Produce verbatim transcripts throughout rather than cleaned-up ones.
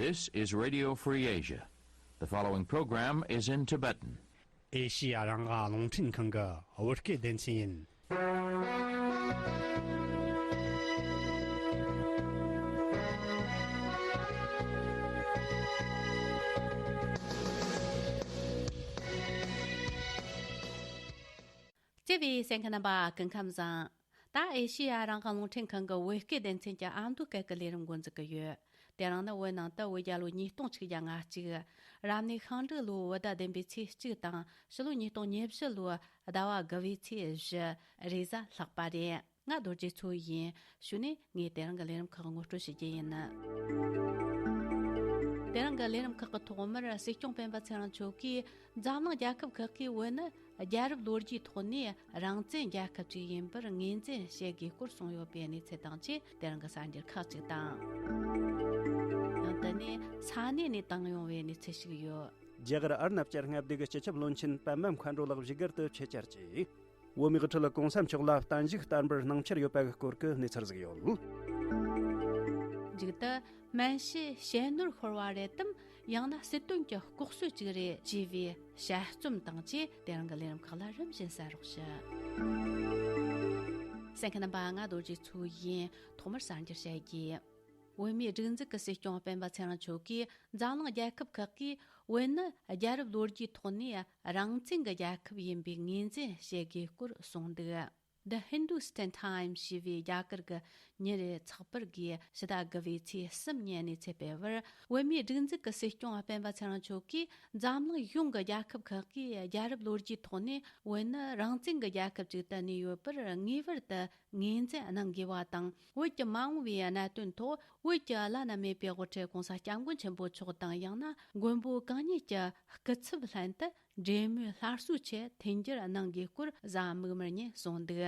This is Radio Free Asia. The following program is in Tibetan. ཨེ་ཤི་ཡ་རང་དབང་རླུང་འཕྲིན་ཁང་གི་བོད་སྐད་སྡེ་ཚན་ཡིན། བརྩེ་བའི་གསན་མཁན་རྣམ་པ་སྐུ་ཁམས་བཟང་། ད་ཨེ་ཤི་ཡ་རང་དབང་རླུང་འཕྲིན་ཁང་གི་བོད་སྐད་སྡེ་ཚན་གྱི་ཨ་མདོ་སྐད་ཀྱི་ལས་རིམ་འགོ་འཛུགས་ཀྱི་ཡོད། དེ་རིང་ནི་བོད་ནང་དུ་བོད་རྒྱལ་ལོ་ཉིས་སྟོང་ཆིག་བརྒྱ་ང་གཅིག་རབ་གནས་ཤིང་འབྲུག་ལོའི་བོད་ཟླ་བདུན་པའི་ཚེས་གཅིག་དང་ཕྱི་ལོ་ཉིས་སྟོང་ཉེར་བཞི་ལོའི་ཟླ་བ་དགུ་བའི་ཚེས་བཞི་རེས་གཟའ་ལྷག་པ་རེད། ང་རྡོ་རྗེ་མཚོ་ཡིན། གཞུག་ནས་ངས་དེ་རིང་གི་ལས་རིམ་ཁག་ངོ་སྤྲོད་ཞུ་རྒྱུ་ཡིན། དེ་རིང་གི་ལས་རིམ་ཁག་གི་ཐོག་མར་སྲིད་སྐྱོང་སྤེན་པ་ཚེ་རིང་མཆོག་གིས་འཛམ་གླིང་རྒྱལ་ཁབ་ཁག་གིས་བོད་ནི་རྒྱལ་རབས་ལོ་རྒྱུས་ཐོག་ནས་རང་བཙན་རྒྱལ་ཁབ་ཅིག་ཡིན་པར་ངོས་འཛིན་བྱེད་དགོས་སྐོར་གསུངས་ཡོད་པའི་གནས་ཚུལ་དང་བཅས་དེ་རིང་གི་གསར་འགྱུར་ཁག་ཅིག་དང་། ཡང་དེ་ནས་ས་གནས་ནས་བཏང་ཡོང་བའི་གནས་ཚུལ་ཞིག་ཡོད། རྒྱ་གར་ཨར་ནབ་ཀྱི་མངའ་སྡེ་གི་སྤྱི་ཁྱབ་བློན་ཆེན་པད་མ་མཁའ་འགྲོ་ལགས་བཞུགས་སྒར་དུ་ཆེད་བཅར་གྱིས། བོད་མིའི་ཁྲོད་གོང་ས་མཆོག་ལ་བརྟན་བཞུགས་བསྟར་འབུལ་གནང་འཆར་ཡོད་པའི་སྐོར་གྱི་གནས་ཚུལ་ཟིག་ཡོད། མཇུག་ཏུ། སྨན་ཕྱིའི་བཤད་ནོར་ཤོར་བ་རེད་དམ། ཡང་ན་སྲིད་དོན་གྱི་ལྐོག་གསོད་ཅིག་རེད་ཅེས་པའི་དཔྱད་རྩོམ་དང་བཅས་དེ་རིང་གི་ལས་རིམ་ཁག་ལ་རིམ་བཞིན་གསན་རོགས་ཞུ། གསན་མཁན་རྣམ་པ། ང་རྡོ་རྗེ་མཚོ་ཡིན། ཐོག་མར་གསར་འགྱུར་བཤད་རྒྱུ། བོད་མིའི་སྒྲིག་འཛུགས་ཀྱི་སྲིད་སྐྱོང་སྤེན་པ་ཚེ་རིང་མཆོག་གིས་འཛམ་གླིང་རྒྱལ་ཁབ་ཁག་གིས་བོད་ནི་རྒྱལ་རབས་ལོ་རྒྱུས་ཐོག་ནས་རང་བཙན་གྱི་རྒྱལ་ཁབ་ཡིན་པའི་ངོས་འཛིན་བྱེད་དགོས་སྐོར་གསུངས་འདུག The Hindustan Times ཞེས་པའི་རྒྱ་གར་གྱི་ཉིན་རེའི་ཚགས་པར་གྱིས་ཕྱི་ཟླ་དགུ་པའི་ཚེས་གསུམ་ཉིན་གནས་ཚུལ་སྤེལ་བར། བོད་མིའི་སྒྲིག་འཛུགས་ཀྱི་སྲིད་སྐྱོང་སྤེན་པ་ཚེ་རིང་མཆོག་གིས་འཛམ་གླིང་ཡོངས་ཀྱི་རྒྱལ་ཁབ་ཁག་གིས་རྒྱལ་རབས་ལོ་རྒྱུས་ཐོག་ནས་བོད་ནི་རང་བཙན་གྱི་རྒྱལ་ཁབ་ཅིག་ཏུ་གནས་ཡོད་པར་ངེས་པར་དུ་ངོས་འཛིན་གནང་དགོས་པ་དང་། བོད་ཀྱི་མ་འོངས་པའི་གནད་དོན་ཐོག་བོད་ཀྱི་བླ་ན་མེད་པའི་དབུ་ཁྲིད་༸གོང་ས་༸སྐྱབས་མགོན་ཆེན་པོ་མཆོག་དང་། ཡང་ན་མགོན་པོ་གང་ཉིད་ཀྱི་སྐུ་ཚབ་ལྷན་དུ་འབྲེལ་མོལ་སླར་གསོའི་ཆེད་མཐུན་འགྱུར་གནང་དགོས་སྐོར་གཟའ་མིག་དམར་ཉིན་གསུངས་འདུག་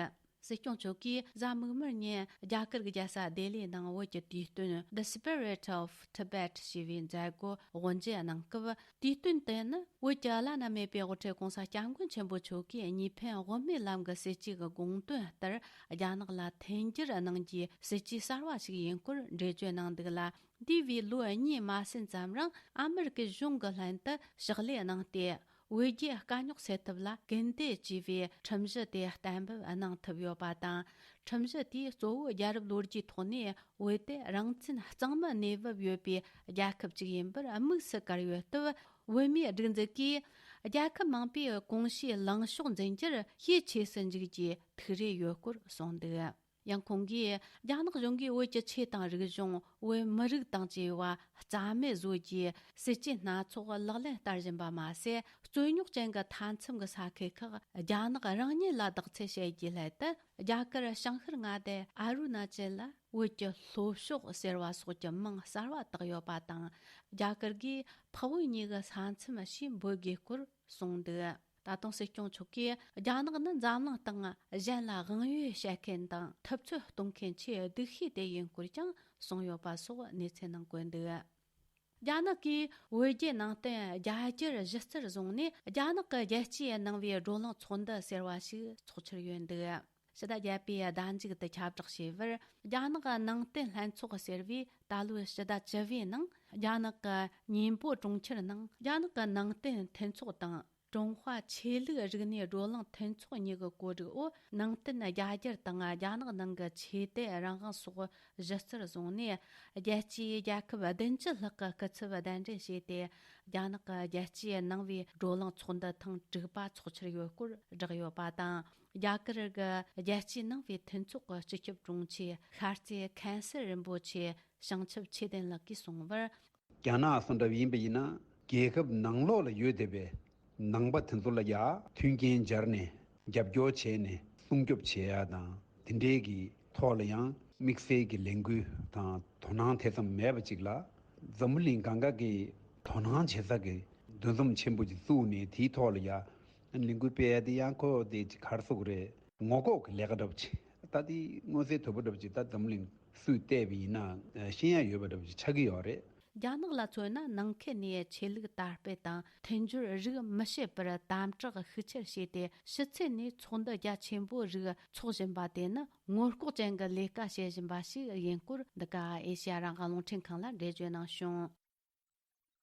སྲིད་སྐྱོང་མཆོག་གིས་གཟའ་མིག་དམར་ཉིན་རྒྱ་གར་གྱི་རྒྱལ་ས་ལྡི་ལིའི་ནང་བོད་ཀྱི་དུས་སྟོན་The Spirit of Tibet ཞེས་པའི་མཛད་སྒོ་དབུ་འབྱེད་གནང་སྐབས། དུས་སྟོན་དེ་ནི་བོད་ཀྱི་བླ་ན་མེད་པའི་དབུ་ཁྲིད་༸གོང་ས་༸སྐྱབས་མགོན་ཆེན་པོ་མཆོག་གིས་གཉིས་ཕན་དབུ་མའི་ལམ་གྱི་སྲིད་བྱུས་ཀྱི་དགོངས་དོན་ལྟར་རྒྱ་ནག་ལ་མཐུན་འགྱུར་གནང་རྒྱུའི་སྲིད་བྱུས་གསར་བ་ཞིག་ཡིན་སྐོར་འགྲེལ་བརྗོད་གནང་འདུག་ལ། འདས་པའི་ལོ་གཉིས་མ་ཟིན་ཙམ་རིང་ཨ་མེ་རི་ཀའི་གཞུང་གི་ལྷན་དུ་ཕྱག་ལས་གནང་སྟེ། བོད་རྒྱའི་དཀའ་རྙོག་སེལ་ཐབས་ལ་སྐུལ་འདེད་ཅེས་པའི་ཁྲིམས་གཞི་དེ་གཏན་འབེབས་གནང་ཐུབ་ཡོད་པ་དང་། ཁྲིམས་གཞི་དེས་གཙོ་བོ་རྒྱལ་རབས་ལོ་རྒྱུས་ཐོག་ནས་བོད་དེ་རང་བཙན་གཙང་མ་གནས་བབ་ཡོད་པའི་རྒྱལ་ཁབ་ཅིག་ཡིན་པར་དམིགས་སུ་བཀར་ཡོད་སྟབས། བོད་མིའི་སྒྲིག་འཛུགས་ཀྱིས་རྒྱལ་ཁབ་མང་པོས་གོང་ཞུས་ལངས་ཕྱོགས་འཛིན་རྒྱུར་ཤས་ཆེ་སུ་འཇུག་རྒྱུའི་ཐུགས་རེ་ཡོད་སྐོར་གསུངས་འདུག་ཡང་ཁོང་གིས་རྒྱ་ནག་གཞུང་གིས་བོད་ཀྱི་ཆོས་དང་རིག་གཞུང་། བོད་མི་རིགས་དང་བཅས་པ་རྩ་མེད་བཟོ་རྒྱུའི་སྲིད་ཇུས་སྣ་ཚོགས་ལག་ལེན་བསྟར་བཞིན་པ་མ་ཟད། རྩོད་རྙོག་ཅན་གྱི་མཐའ་མཚམས་ཀྱི་ས་ཁུལ་ཁག་རྒྱ་ནག་རང་ཉིད་ལ་བདག་འཛིན་བྱེད་རྒྱུའི་སླད་དུ། རྒྱ་གར་བྱང་ཤར་མངའ་སྡེ་ཨ་རུ་ན་ཅལ་ལ་བོད་ཀྱི་ལྷོ་ཕྱོགས་ཟེར་བ་སོགས་ཀྱི་མིང་གསར་བ་བཏགས་ཡོད་པ་དང་། རྒྱ་གར་གྱིས་འཕགས་བོད་གཉིས་ཀྱི་ས་མཚམས་ཞེས་འབོད་དགོས་སྐོར་གསུངས་འདུག་ད་དུང་སྲིད་སྐྱོང་མཆོག་གིས་རྒྱ་ནག་ནི་འཛམ་གླིང་སྟེང་གཞན་ལ་དབང་ཡོད་བྱེད་མཁན་དང་ཐུབ་ཚོད་གཏོང་མཁན་ཆེས་སྡུག་ཤོས་དེ་ཡིན་སྐོར་ཀྱང་གསུངས་ཡོད་པ་སོགས་གནས་ཚུལ་ནང་བཀོད་འདུག་རྒྱ་ནག་གིས་བོད་བརྒྱུད་ནང་བསྟན་རྒྱ་སྒྱུར་གཞི་རྩར་བཟུང་ནས། རྒྱ་ནག་གི་རྒྱལ་སྤྱིའི་ནང་བའི་བགྲོ་གླེང་ཚོགས་འདུ་ཟེར་བ་ཞིག་འཚོགས་འཆར་ཡོད་འདུག་ཕྱི་ཟླ་བརྒྱད་པའི་ཟླ་མཇུག་ཏུ་ཁྱབ་བསྒྲགས་བྱས་པར། རྒྱ་ནག་གི་ནང་བསྟན་ལྷན་ཚོགས་ཟེར་བས་ད་ལོའི་ཕྱི་ཟླ་བཅུ་བའི་ནང་རྒྱ་ནག་གི་ཉིན་པོ་གྲོང་ཁྱེར་ནང་རྒྱ་ནག་གི་ནང་བསྟན་མཐུན་ཚོགས་དང་། ཀྲུང་ཧྭ་ཆོས་ལུགས་རིག་གནས་བགྲོ་གླེང་མཐུན་ཚོགས་གཉིས་ཀྱི་གོ་སྒྲིག་འོག་ནང་བསྟན་རྒྱ་སྒྱུར་དང་རྒྱ་ནག་ནང་གི་ཆོས་དད་རང་དབང་སོགས་གཞི་རྩར་བཟུང་ནས། རྒྱལ་སྤྱིའི་རྒྱལ་ཁབ་བདུན་ཅུ་ལྷག་གི་སྐུ་ཚབ་གདན་འདྲེན་བྱས་ཏེ། རྒྱ་ནག་གི་རྒྱལ་སྤྱིའི་ནང་པའི་བགྲོ་གླེང་ཚོགས་འདུ་ཐེངས་དྲུག་པ་འཚོགས་འཆར་ཡོད་སྐོར་བསྒྲགས་ཡོད་པ་དང་། རྒྱ་གར་གྱི་རྒྱལ་སྤྱིའི་ནང་པའི་མཐུན་ཚོགས་ཀྱི་སྤྱི་ཁྱབ་དྲུང་ཆེ་ཤར་རྩེ་མཁན་ཟུར་རིན་པོ་ཆེ་བྱང་ཆུབ་ཆོས་ལྡན་ལགས་ཀྱིས་གསུངས་པར། རྒྱ་ནག་སོགས་འདྲ་ཡིན་པ་ཡིན་ན། རྒྱལ་ཁབ་ནང་ལོགས་ལ་ཡོད་བསྡད་པའི་ནང་པ་དེ་ཚོ་ལ་ཡ་མཐུན་རྐྱེན་སྦྱར་ནས་རྒྱབ་སྐྱོར་བྱས་ནས་སྲུང་སྐྱོབ་བྱེད་ཡ་དང་། དེ་འབྲེལ་གྱི་ཐོག་ལ་ཡང་དམིགས་བསལ་གྱི་ལས་འགུལ་དང་དོ་སྣང་དེ་ཙམ་མེད་པ་ཅིག་ལ། འཛམ་བུ་གླིང་གང་ག་གི་དོ་སྣང་བྱེད་ས་གི་འདུ་འཛོམས་ཆེན་པོ་ཅིག་བཙུགས་ནས། དེའི་ཐོག་ལ་ཡ་ལས་འགུལ་སྤེལ་ཡ་དེ་ཡང་ཁོ་དེ་ཅིག་ག་རེ་ཟེར་དགོས་རེད། ངོ་ལྐོག་གི་ལས་ཀ་འདྲ་པོ་ཅིག་ད་དེ་མངོན་གསལ་དོད་པོ་འདྲ་པོ་ཅིག་ད་འཛམ་གླིང་སུས་བལྟས་པ་ཡིན་ན་ཤེས་ཡ་ཡོད་པ་འདྲ་པོ་ཅིག་ཆགས་ཀྱི་ཡོད་རེད། རྒྱ་ནག་ལ་མཚོན་ན། ནང་ཁུལ་ནས་ཆོས་ལུགས་དར་སྤེལ་དང་མཐུན་སྦྱོར་རིགས་མི་བྱེད་པར་དམ་དྲག་ཤུགས་ཆེར་བྱས་ཏེ། ཕྱི་ཚུལ་ནས་ཚོགས་འདུ་རྒྱ་ཆེན་པོ་རིགས་འཚོགས་བཞིན་པ་དེ་ནི་ངོ་ལྐོག་ཅན་གྱི་ལས་ཀ་བྱེད་བཞིན་པ་ཞིག་ཡིན་སྐོར། འདི་ག་ཨེ་ཤེ་ཡ་རང་དབང་རླུང་འཕྲིན་ཁང་ལ་འགྲེལ་བརྗོད་གནང་བྱུང་།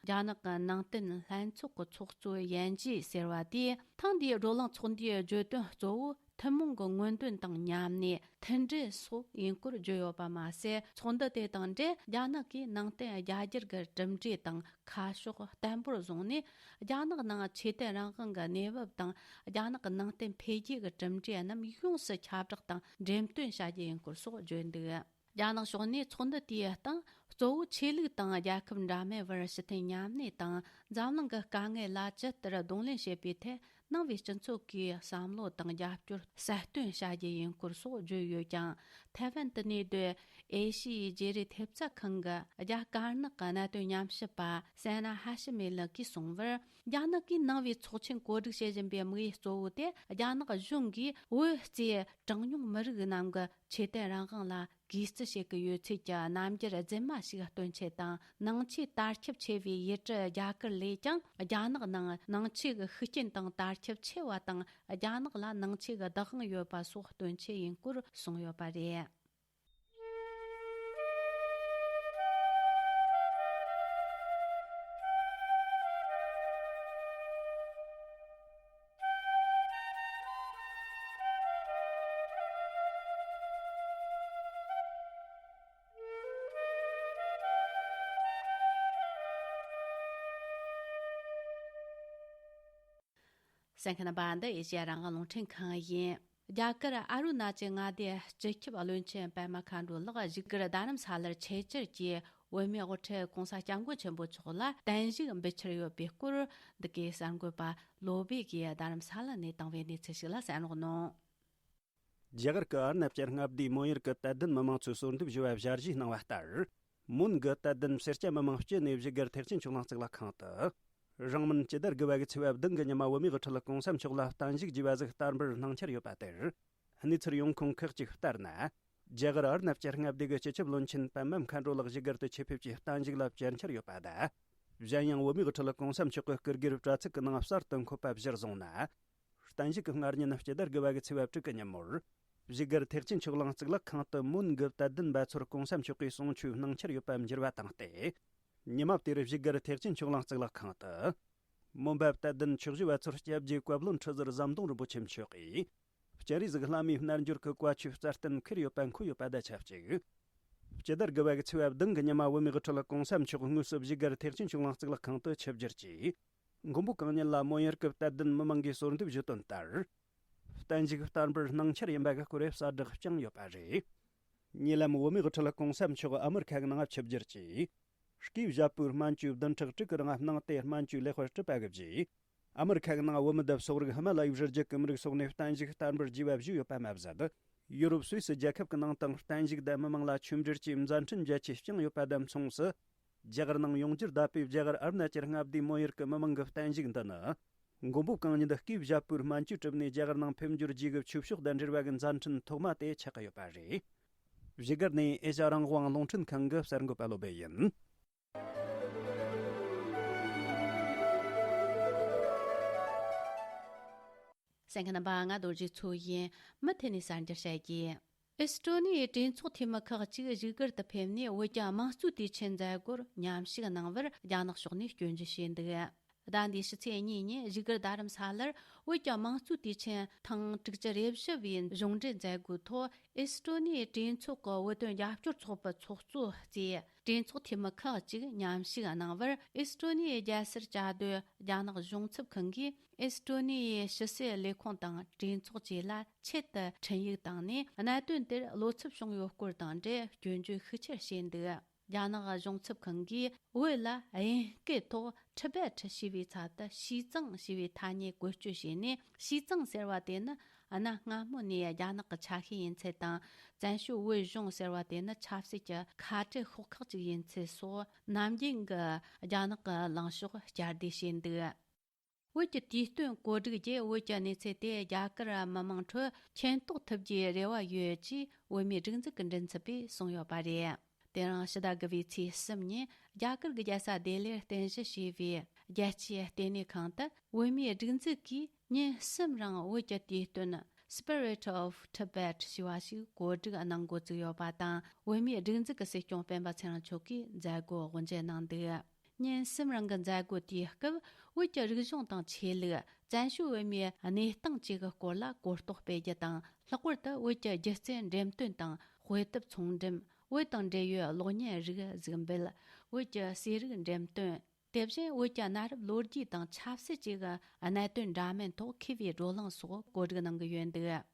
རྒྱ་ནག་གི་ནང་བསྟན་ལྷན་ཚོགས་ཀྱི་ཚོགས་གཙོ་ཡན་ཅི་ཟེར་བ་དེས། ཐེངས་འདིའི་བགྲོ་གླེང་ཚོགས་འདུའི་བརྗོད་དོན་གཙོ་བོ་ཐུན་མོང་གི་མངོན་འདོན་དང་མཉམ་གནས། མཐུན་སྒྲིལ་སོགས་ཡིན་སྐོར་བརྗོད་ཡོད་པ་མ་ཟད། ཚོགས་འདུ་དེ་དང་འབྲེལ། རྒྱ་ནག་གིས་ནང་བསྟན་རྒྱ་སྒྱུར་གྱི་གྲུབ་འབྲས་དང་ཁ་ཕྱོགས་བརྟན་པོར་བཟུང་ནས། རྒྱ་ནག་ནང་ཆོས་དད་རང་དབང་གི་གནས་བབ་དང་། རྒྱ་ནག་གི་ནང་བསྟན་འཕེལ་རྒྱས་ཀྱི་གྲུབ་འབྲས་རྣམས་ཡོངས་སུ་ཁྱབ་བསྒྲགས་དང་འགྲེམས་སྟོན་བྱ་རྒྱུ་ཡིན་སྐོར་སོགས་བརྗོད་འདུག། རྒྱ་ནག་ཕྱོགས་ནས་ཚོགས་འདུ་དེའི་སྟེང་གཙོ་བོ་ཆོས་ལུགས་དང་རྒྱལ་ཁབ་འདྲ་མིན་བར་ཞི་མཐུན་མཉམ་གནས་དང་། འཛམ་གླིང་གི་དཀའ་ངལ་ལ་ཇི་ལྟར་གདོང་ལེན་བྱེད་པའི་ཐད། ནང་པའི་སྤྱི་ཚོགས་ཀྱི་བསམ་བློ་དང་རྒྱབ་སྐྱོར་གསལ་སྟོན་བྱ་རྒྱུ་ཡིན་སྐོར་སོགས་བརྗོད་ཡོད་ཀྱང་། ཐའེ་ཝན་དུ་གནས་སྡོད་ཨེ་ཤི་ཡའི་བརྗེ་རེས་ཐེབས་རྩ་ཁང་གི་རྒྱ་དཀར་ནག་གི་གནད་དོན་ཉམས་ཞིབ་པ་སེ་ན་ཧ་ཤི་མེ་ལགས་ཀྱིས་གསུངས་པར། རྒྱ་ནག་གིས་ནང་པའི་ཚོགས་ཆེན་གོ་སྒྲིག་བྱེད་བཞིན་པའི་དམིགས་ཡུལ་གཙོ་བོ་དེ། རྒྱ་ནག་གཞུང་གིས་བོད་གཙོས་གྲངས་ཉུང་མི་རིགས་རྣམས་ཀྱི་ཆོས་དད་རང་དབང་ལ་གུས་བརྩི་བྱེད་ཀྱི་ཡོད་ཚུལ་གྱི་རྣམ་འགྱུར་རྫུན་མ་ཞིག་སྟོན་ཆེད་དང་། ནང་ཆོས་དར་ཁྱབ་ཆེ་བའི་ཡུལ་གྲུ་རྒྱ་གར་ལས་ཀྱང་། རྒྱ་ནག་ནང་ནང་ཆོས་ཀྱི་ཤུགས་རྐྱེན་དང་དར་ཁྱབ་ཆེ་བ་དང་། རྒྱ་ནག་ལ་ནང་ཆོས་ཀྱི་བདག་དབང་ཡོད་པ་སོགས་སྟོན་ཆེད་ཡིན་སྐོར་གསུངས་ཡོད་པ་རེད། གསན་མཁན་རྣམ་པ། འདི་ཨེ་ཤེ་ཡ་རང་དབང་རླུང་འཕྲིན་ཁང་ཡིན། རྒྱ་གར་ཨ་རུ་ན་ཅལ་མངའ་སྡེའི་སྤྱི་ཁྱབ་བློན་ཆེན་པད་མ་མཁའ་འགྲོ་ལགས་བཞུགས་སྒར་རྡ་རམ་ས་ལར་ཆེད་བཅར་གྱིས། བོད་མིའི་དབུ་ཁྲིད་༸གོང་ས་༸སྐྱབས་མགོན་ཆེན་པོ་མཆོག་ལ་བརྟན་བཞུགས་འབུལ་འཆར་ཡོད་པའི་སྐོར། འདི་གའི་གསར་འགོད་པ་བློ་བྷེ་གིས་རྡ་རམ་ས་ལ་ནས་བཏང་བའི་གནས་ཚུལ་ཞིག་ལ་གསན་རོགས་གནང་། རྒྱ་གར་གྱི་ཨར་ནབ་ཀྱི་མངའ་སྡེའི་མོན་ཡུལ་གྱི་དད་ལྡན་མི་མང་ཚོས་གསོལ་འདེབས་ཞུ་བ་བཞག་གཞིས་གནང་བ་ལྟར། མོན་གྱི་དད་ལྡན་སེར་སྐྱ་མི་མང་སྤྱི་ནས་བཞུགས་སྒར་ཐེག་ཆེན་ཆོས་གླིང་གཙུག་ལག་ཁང་དུ། རིང་མིན་སྤྱི་ཟླ་དགུ་པ་གི་ཚེས་པ་བདུན་གྱི་ཉི་མ། བོད་མིའི་དབུ་ཁྲིད་༸གོང་ས་མཆོག་ལ་བརྟན་བཞུགས་བགྱིས་པ་ཟིག་བསྟར་འབུལ་གནང་འཆར་ཡོད་པ་དེར། གནས་ཚུལ་ཡོང་ཁུངས་ཁག་ཅིག་ལྟར་ན། རྒྱ་གར་ཨར་ནབ་ཀྱི་མངའ་སྡེ་གི་སྤྱི་ཁྱབ་བློན་ཆེན་པད་མ་མཁའ་འགྲོ་ལགས་བཞུགས་སྒར་དུ་ཆེད་ཕེབས་ཀྱིས་བརྟན་བཞུགས་ལ་བཅར་འཆར་ཡོད་པ་དང་། གཞན་ཡང་། བོད་མིའི་དབུ་ཁྲིད་༸གོང་ས་མཆོག་གི་སྐུ་སྒེར་དྲ་ཚིགས་ཀྱི་ནང་གསར་དུ་འཁོད་པ་གཞིར་བཟུང་ན། བརྟན་བཞུགས་ཀྱི་སྔ་ཉིན་སྤྱི་ཟླ་དགུ་པ་གི་ཚེས་པ་དྲུག་གི་ཉིན་མོར། བཞུགས་སྒར་ཐེག་ཆེན་ཆོས་གླིང་གཙུག་ལག་ཁང་དུ་མོན་གྱི་དད་ལྡན་པ་ཚོར་༸གོང་ས་མཆོག་གི་གསུང་ཆོས་གནང་འཆར་ཡོད་པ་འགྱུར་བ་བཏང་སྟེ། ཉི་མ་དེར་བཞུགས་སྒར་ཐེག་ཆེན་ཆོས་གླིང་གཙུག་ལག་ཁང་དུ། མོན་པ་དད་ལྡན་ཆོས་ཞུ་བ་ཚོར་སྐྱབས་རྗེ་བཀའ་བློན་ཁྲི་ཟུར་ཟམ་གདོང་རིན་པོ་ཆེ་མཆོག་གིས། སྤྱན་རས་གཟིགས་བླ་མའི་རྣལ་འབྱོར་གྱི་བཀའ་ཆོས་རྩ་བརྟན་འཁུར་ཡོད་པ་འཁོད་ཡོད་པ་དང་ཆབས་ཅིག། སྤྱི་ཟླ་དགུ་པ་གི་ཚེས་པ་བདུན་གྱི་ཉི་མ། བོད་མིའི་དབུ་ཁྲིད་༸གོང་ས་མཆོག་དངོས་སུ་བཞུགས་སྒར་ཐེག་ཆེན་ཆོས་གླིང་གཙུག་ལག་ཁང་དུ་ཆིབས་བསྒྱུར་གྱིས། མགོན་པོ་གང་ཉིད་ལ་མོན་ཡུལ་གྱི་དད་ལྡན་མི་མང་གིས་གསོལ་འདེབས་ཞུས་དོན་ལྟར། བརྟན་བཞུགས་བསྟར་འབུལ་གནང་འཆར་ཡིན་པ་གི་སྐོར་གསལ་བསྒྲགས་བསྐྱངས་ཡོད་པ་རེད། ཉེ་ལམ་བོད་མིའི་དབུ་ཁྲིད་༸གོང་ས་མཆོག་ཨ་མི་རི་ཁ་གི་ནང་ཆིབས་བསྒྱུར་གྱིས། སྐུའི་ཞབས་པུའི་སྨན་བཅོས་བདུན་ཕྲག་དྲུག་གི་རིང་གནང་སྟེ། སྨན་བཅོས་ལེགས་པར་གྲུབ་པ་གི་རྗེས། ཨ་མི་རི་ཁ་གི་ནང་བོད་མི་དང་སོག་རིགས་ཧི་མ་ལ་ཡའི་རི་རྒྱུད་ཀྱི་མི་རིགས་སོགས་ནས་བརྟན་བཞུགས་བསྟར་འབུལ་བགྱིས་པ་བཞུགས་ཡོད་པ་མ་ཟད། ཡུ་རོབ་སུད་སི་རྒྱལ་ཁབ་ཀྱི་ནང་དང་བརྟན་བཞུགས་དང་མི་མང་ལ་ཆོས་འབྲེལ་གྱི་མཛད་འཕྲིན་རྒྱ་ཆེ་བསྐྱངས་ཡོད་པ་དང་མཚུངས་སུ། རྒྱ་གར་ནང་ཡོང་རྒྱུར་དད་པའི་རྒྱ་གར་ཨ་རུ་ན་ཅལ་མངའ་སྡེའི་མོན་ཡུལ་གྱི་མི་མང་གི་བརྟན་བཞུགས་འདི་ནི། མགོན་པོ་གང་ཉིད་སྐུའི་ཞབས་པུའི་སྨན་བཅོས་གྲུབ་ནས་རྒྱ་གར་ནང་ཕེབས་འབྱོར་རྗེས་ཀྱི་ཆོས་ཕྱོགས་དང་འབྲེལ་བ་གི་མཛད་འཕྲིན་ཐོག་མ་དེ་ཆགས་ཀྱི་ཡོད་པ་རེད། བཞུགས་སྒར་ནས་ཨེ་ཤ་རང་དབང་རླུང་འཕྲིན་ཁང་གི་གསར་འགོད་པ་བློ་བྷེ་ཡིན། གསན་མཁན་རྣམ་པ། ང་རྡོ་རྗེ་མཚོ་ཡིན། མུ་མཐུད་ནས་གསར་འགྱུར་བཤད་རྒྱུ། ཨེ་སི་ཀྲོ་ནི་ཡའི་གྲོས་ཚོགས་འཐུས་མི་ཁག་ཅིག་བཞུགས་སྒར་དུ་ཕེབས་ནས། བོད་ཀྱི་དམངས་གཙོའི་དུས་ཆེན་མཛད་སྒོར་མཉམ་ཞུགས་གནང་བར་རྒྱ་ནག་ཕྱོགས་ནས་སྐྱོན་བརྗོད་བྱས་འདུག། ཟླ་འདིའི་ཕྱི་ཚེས་གཉིས་ཉིན་བཞུགས་སྒར་རྡ་རམ་ས་ལར་བོད་ཀྱི་དམངས་གཙོའི་དུས་ཆེན་ཐེངས་དྲུག་ཅུ་རེ་བཞི་བའི་གཞུང་འབྲེལ་མཛད་སྒོའི་ཐོག། ཨེ་སི་ཀྲོ་ནི་ཡའི་གྲོས་ཚོགས་ཀྱི་བོད་དོན་རྒྱབ་སྐྱོར་ཚོགས་པའི་ཚོགས་གཙོ་གཙོས་གྲོས་ཚོགས་འཐུས་མི་ཁག་ཅིག་མཉམ་ཞུགས་གནང་བར། ཨེ་སི་ཀྲོ་ནི་ཡའི་རྒྱལ་སར་བཅའ་སྡོད་རྒྱ་ནག་གཞུང་ཚབ་ཁང་གིས། ཨེ་སི་ཀྲོ་ནི་ཡའི་ཕྱི་སྲིད་ལས་ཁུངས་དང་གྲོས་ཚོགས་བཅས་ལ་ཆེད་དུ་འཕྲིན་ཡིག་བཏང་ནས། གནད་དོན་དེར་བློ་འཚབ་བྱུང་ཡོད་སྐོར་དང་འབྲེལ་སྐྱོན་བརྗོད་ཤུགས་ཆེར་བྱས་འདུག། རྒྱ་ནག་གཞུང་ཚབ་ཁང་གིས་བོད་ལ་དབྱིན་སྐད་ཐོག་ཊི་བེ་ཊི་ཞེས་པའི་ཚབ་ཏུ་ཞིས་ཙང་ཞེས་པའི་ཐ་སྙད་བཀོལ་སྤྱོད་བྱས་ནས། ཞིས་ཙང་ཟེར་བ་དེ་ནི་གནའ་སྔ་མོ་ནས་རྒྱ་ནག་གི་ཆ་ཤས་ཡིན་ཚུལ་དང་། བཙན་བྱོལ་བོད་གཞུང་ཟེར་བ་དེ་ནི་ཆབ་སྲིད་ཀྱི་ཁ་བྲལ་ཤོག་ཁག་ཅིག་ཡིན་ཚུལ་སོགས། ནམ་རྒྱུན་གྱི་རྒྱ་ནག་གི་ལངས་ཕྱོགས་བསྐྱར་ཟློས་བྱས་འདུག། བོད་ཀྱི་དུས་སྟོན་གོ་སྒྲིག་བརྒྱུད། བོད་ཀྱི་གནས་ཚུལ་དེ་རྒྱ་གར་མི་མང་ཁྲོད་མཁྱེན་རྟོགས་ཐུབ་རྒྱུའི་རེ་བ་ཡོད་ཅེས་བོད་མིའི་སྒྲིག་འཛུགས་ཀྱི་མགྲིན་ཚབ་པས་གསུངས་ཡོད་པ་རེད། དེ་རིང་ཕྱི་ཟླ་དགུ་པའི་ཚེས་གསུམ་ཉིན་རྒྱ་གར་གྱི་རྒྱལ་ས་ལྡི་ལིར་རྟེན་གཞི་བྱས་པའི་རྒྱལ་སྤྱིའི་ལྟེ་གནས་ཁང་དུ། བོད་མིའི་སྒྲིག་འཛུགས་ཀྱིས་ཉིན་གསུམ་རིང་བོད་ཀྱི་དུས་སྟོན་Spirit of Tibet ཞེས་པ་ཞིག་གོ་སྒྲིག་གནང་འགོ་བཙུགས་ཡོད་པ་དང་། བོད་མིའི་སྒྲིག་འཛུགས་ཀྱི་སྲིད་སྐྱོང་སྤེན་པ་ཚེ་རིང་མཆོག་གིས་མཛད་སྒོ་དབུ་འབྱེད་གནང་འདུག། ཉིན་གསུམ་རིང་གི་མཛད་སྒོ་དེའི་སྐབས། བོད་ཀྱི་རིག་གཞུང་དང་ཆོས་ལུགས། བཙན་བྱོལ་བོད་མིའི་གནས་སྟངས་བཅས་ཀྱི་སྐོར་ལ་གོ་རྟོགས་སྤེལ་རྒྱུ་དང་། ལྷག་པར་དུ་བོད་ཀྱི་སྒྱུ་རྩལ་འགྲེམས་སྟོན་དང་དཔེ་དེབ་ཚོང་འགྲེམས། བོད་དང་འབྲེལ་ཡོད་གློག་བརྙན་རིགས་གཟིགས་འབུལ། བོད་ཀྱི་གསོས་རིག་འགྲེམས་སྟོན། དེ་བཞིན་བོད་ཀྱི་གནའ་རབས་ལོ་རྒྱུས་དང་ཆབ་སྲིད་བཅས་ཀྱི་གནད་དོན་འདྲ་མིན་ཐོག་མཁས་པའི་བགྲོ་གླེང་སོགས་གོ་སྒྲིག་གནང་གི་ཡོད་འདུག་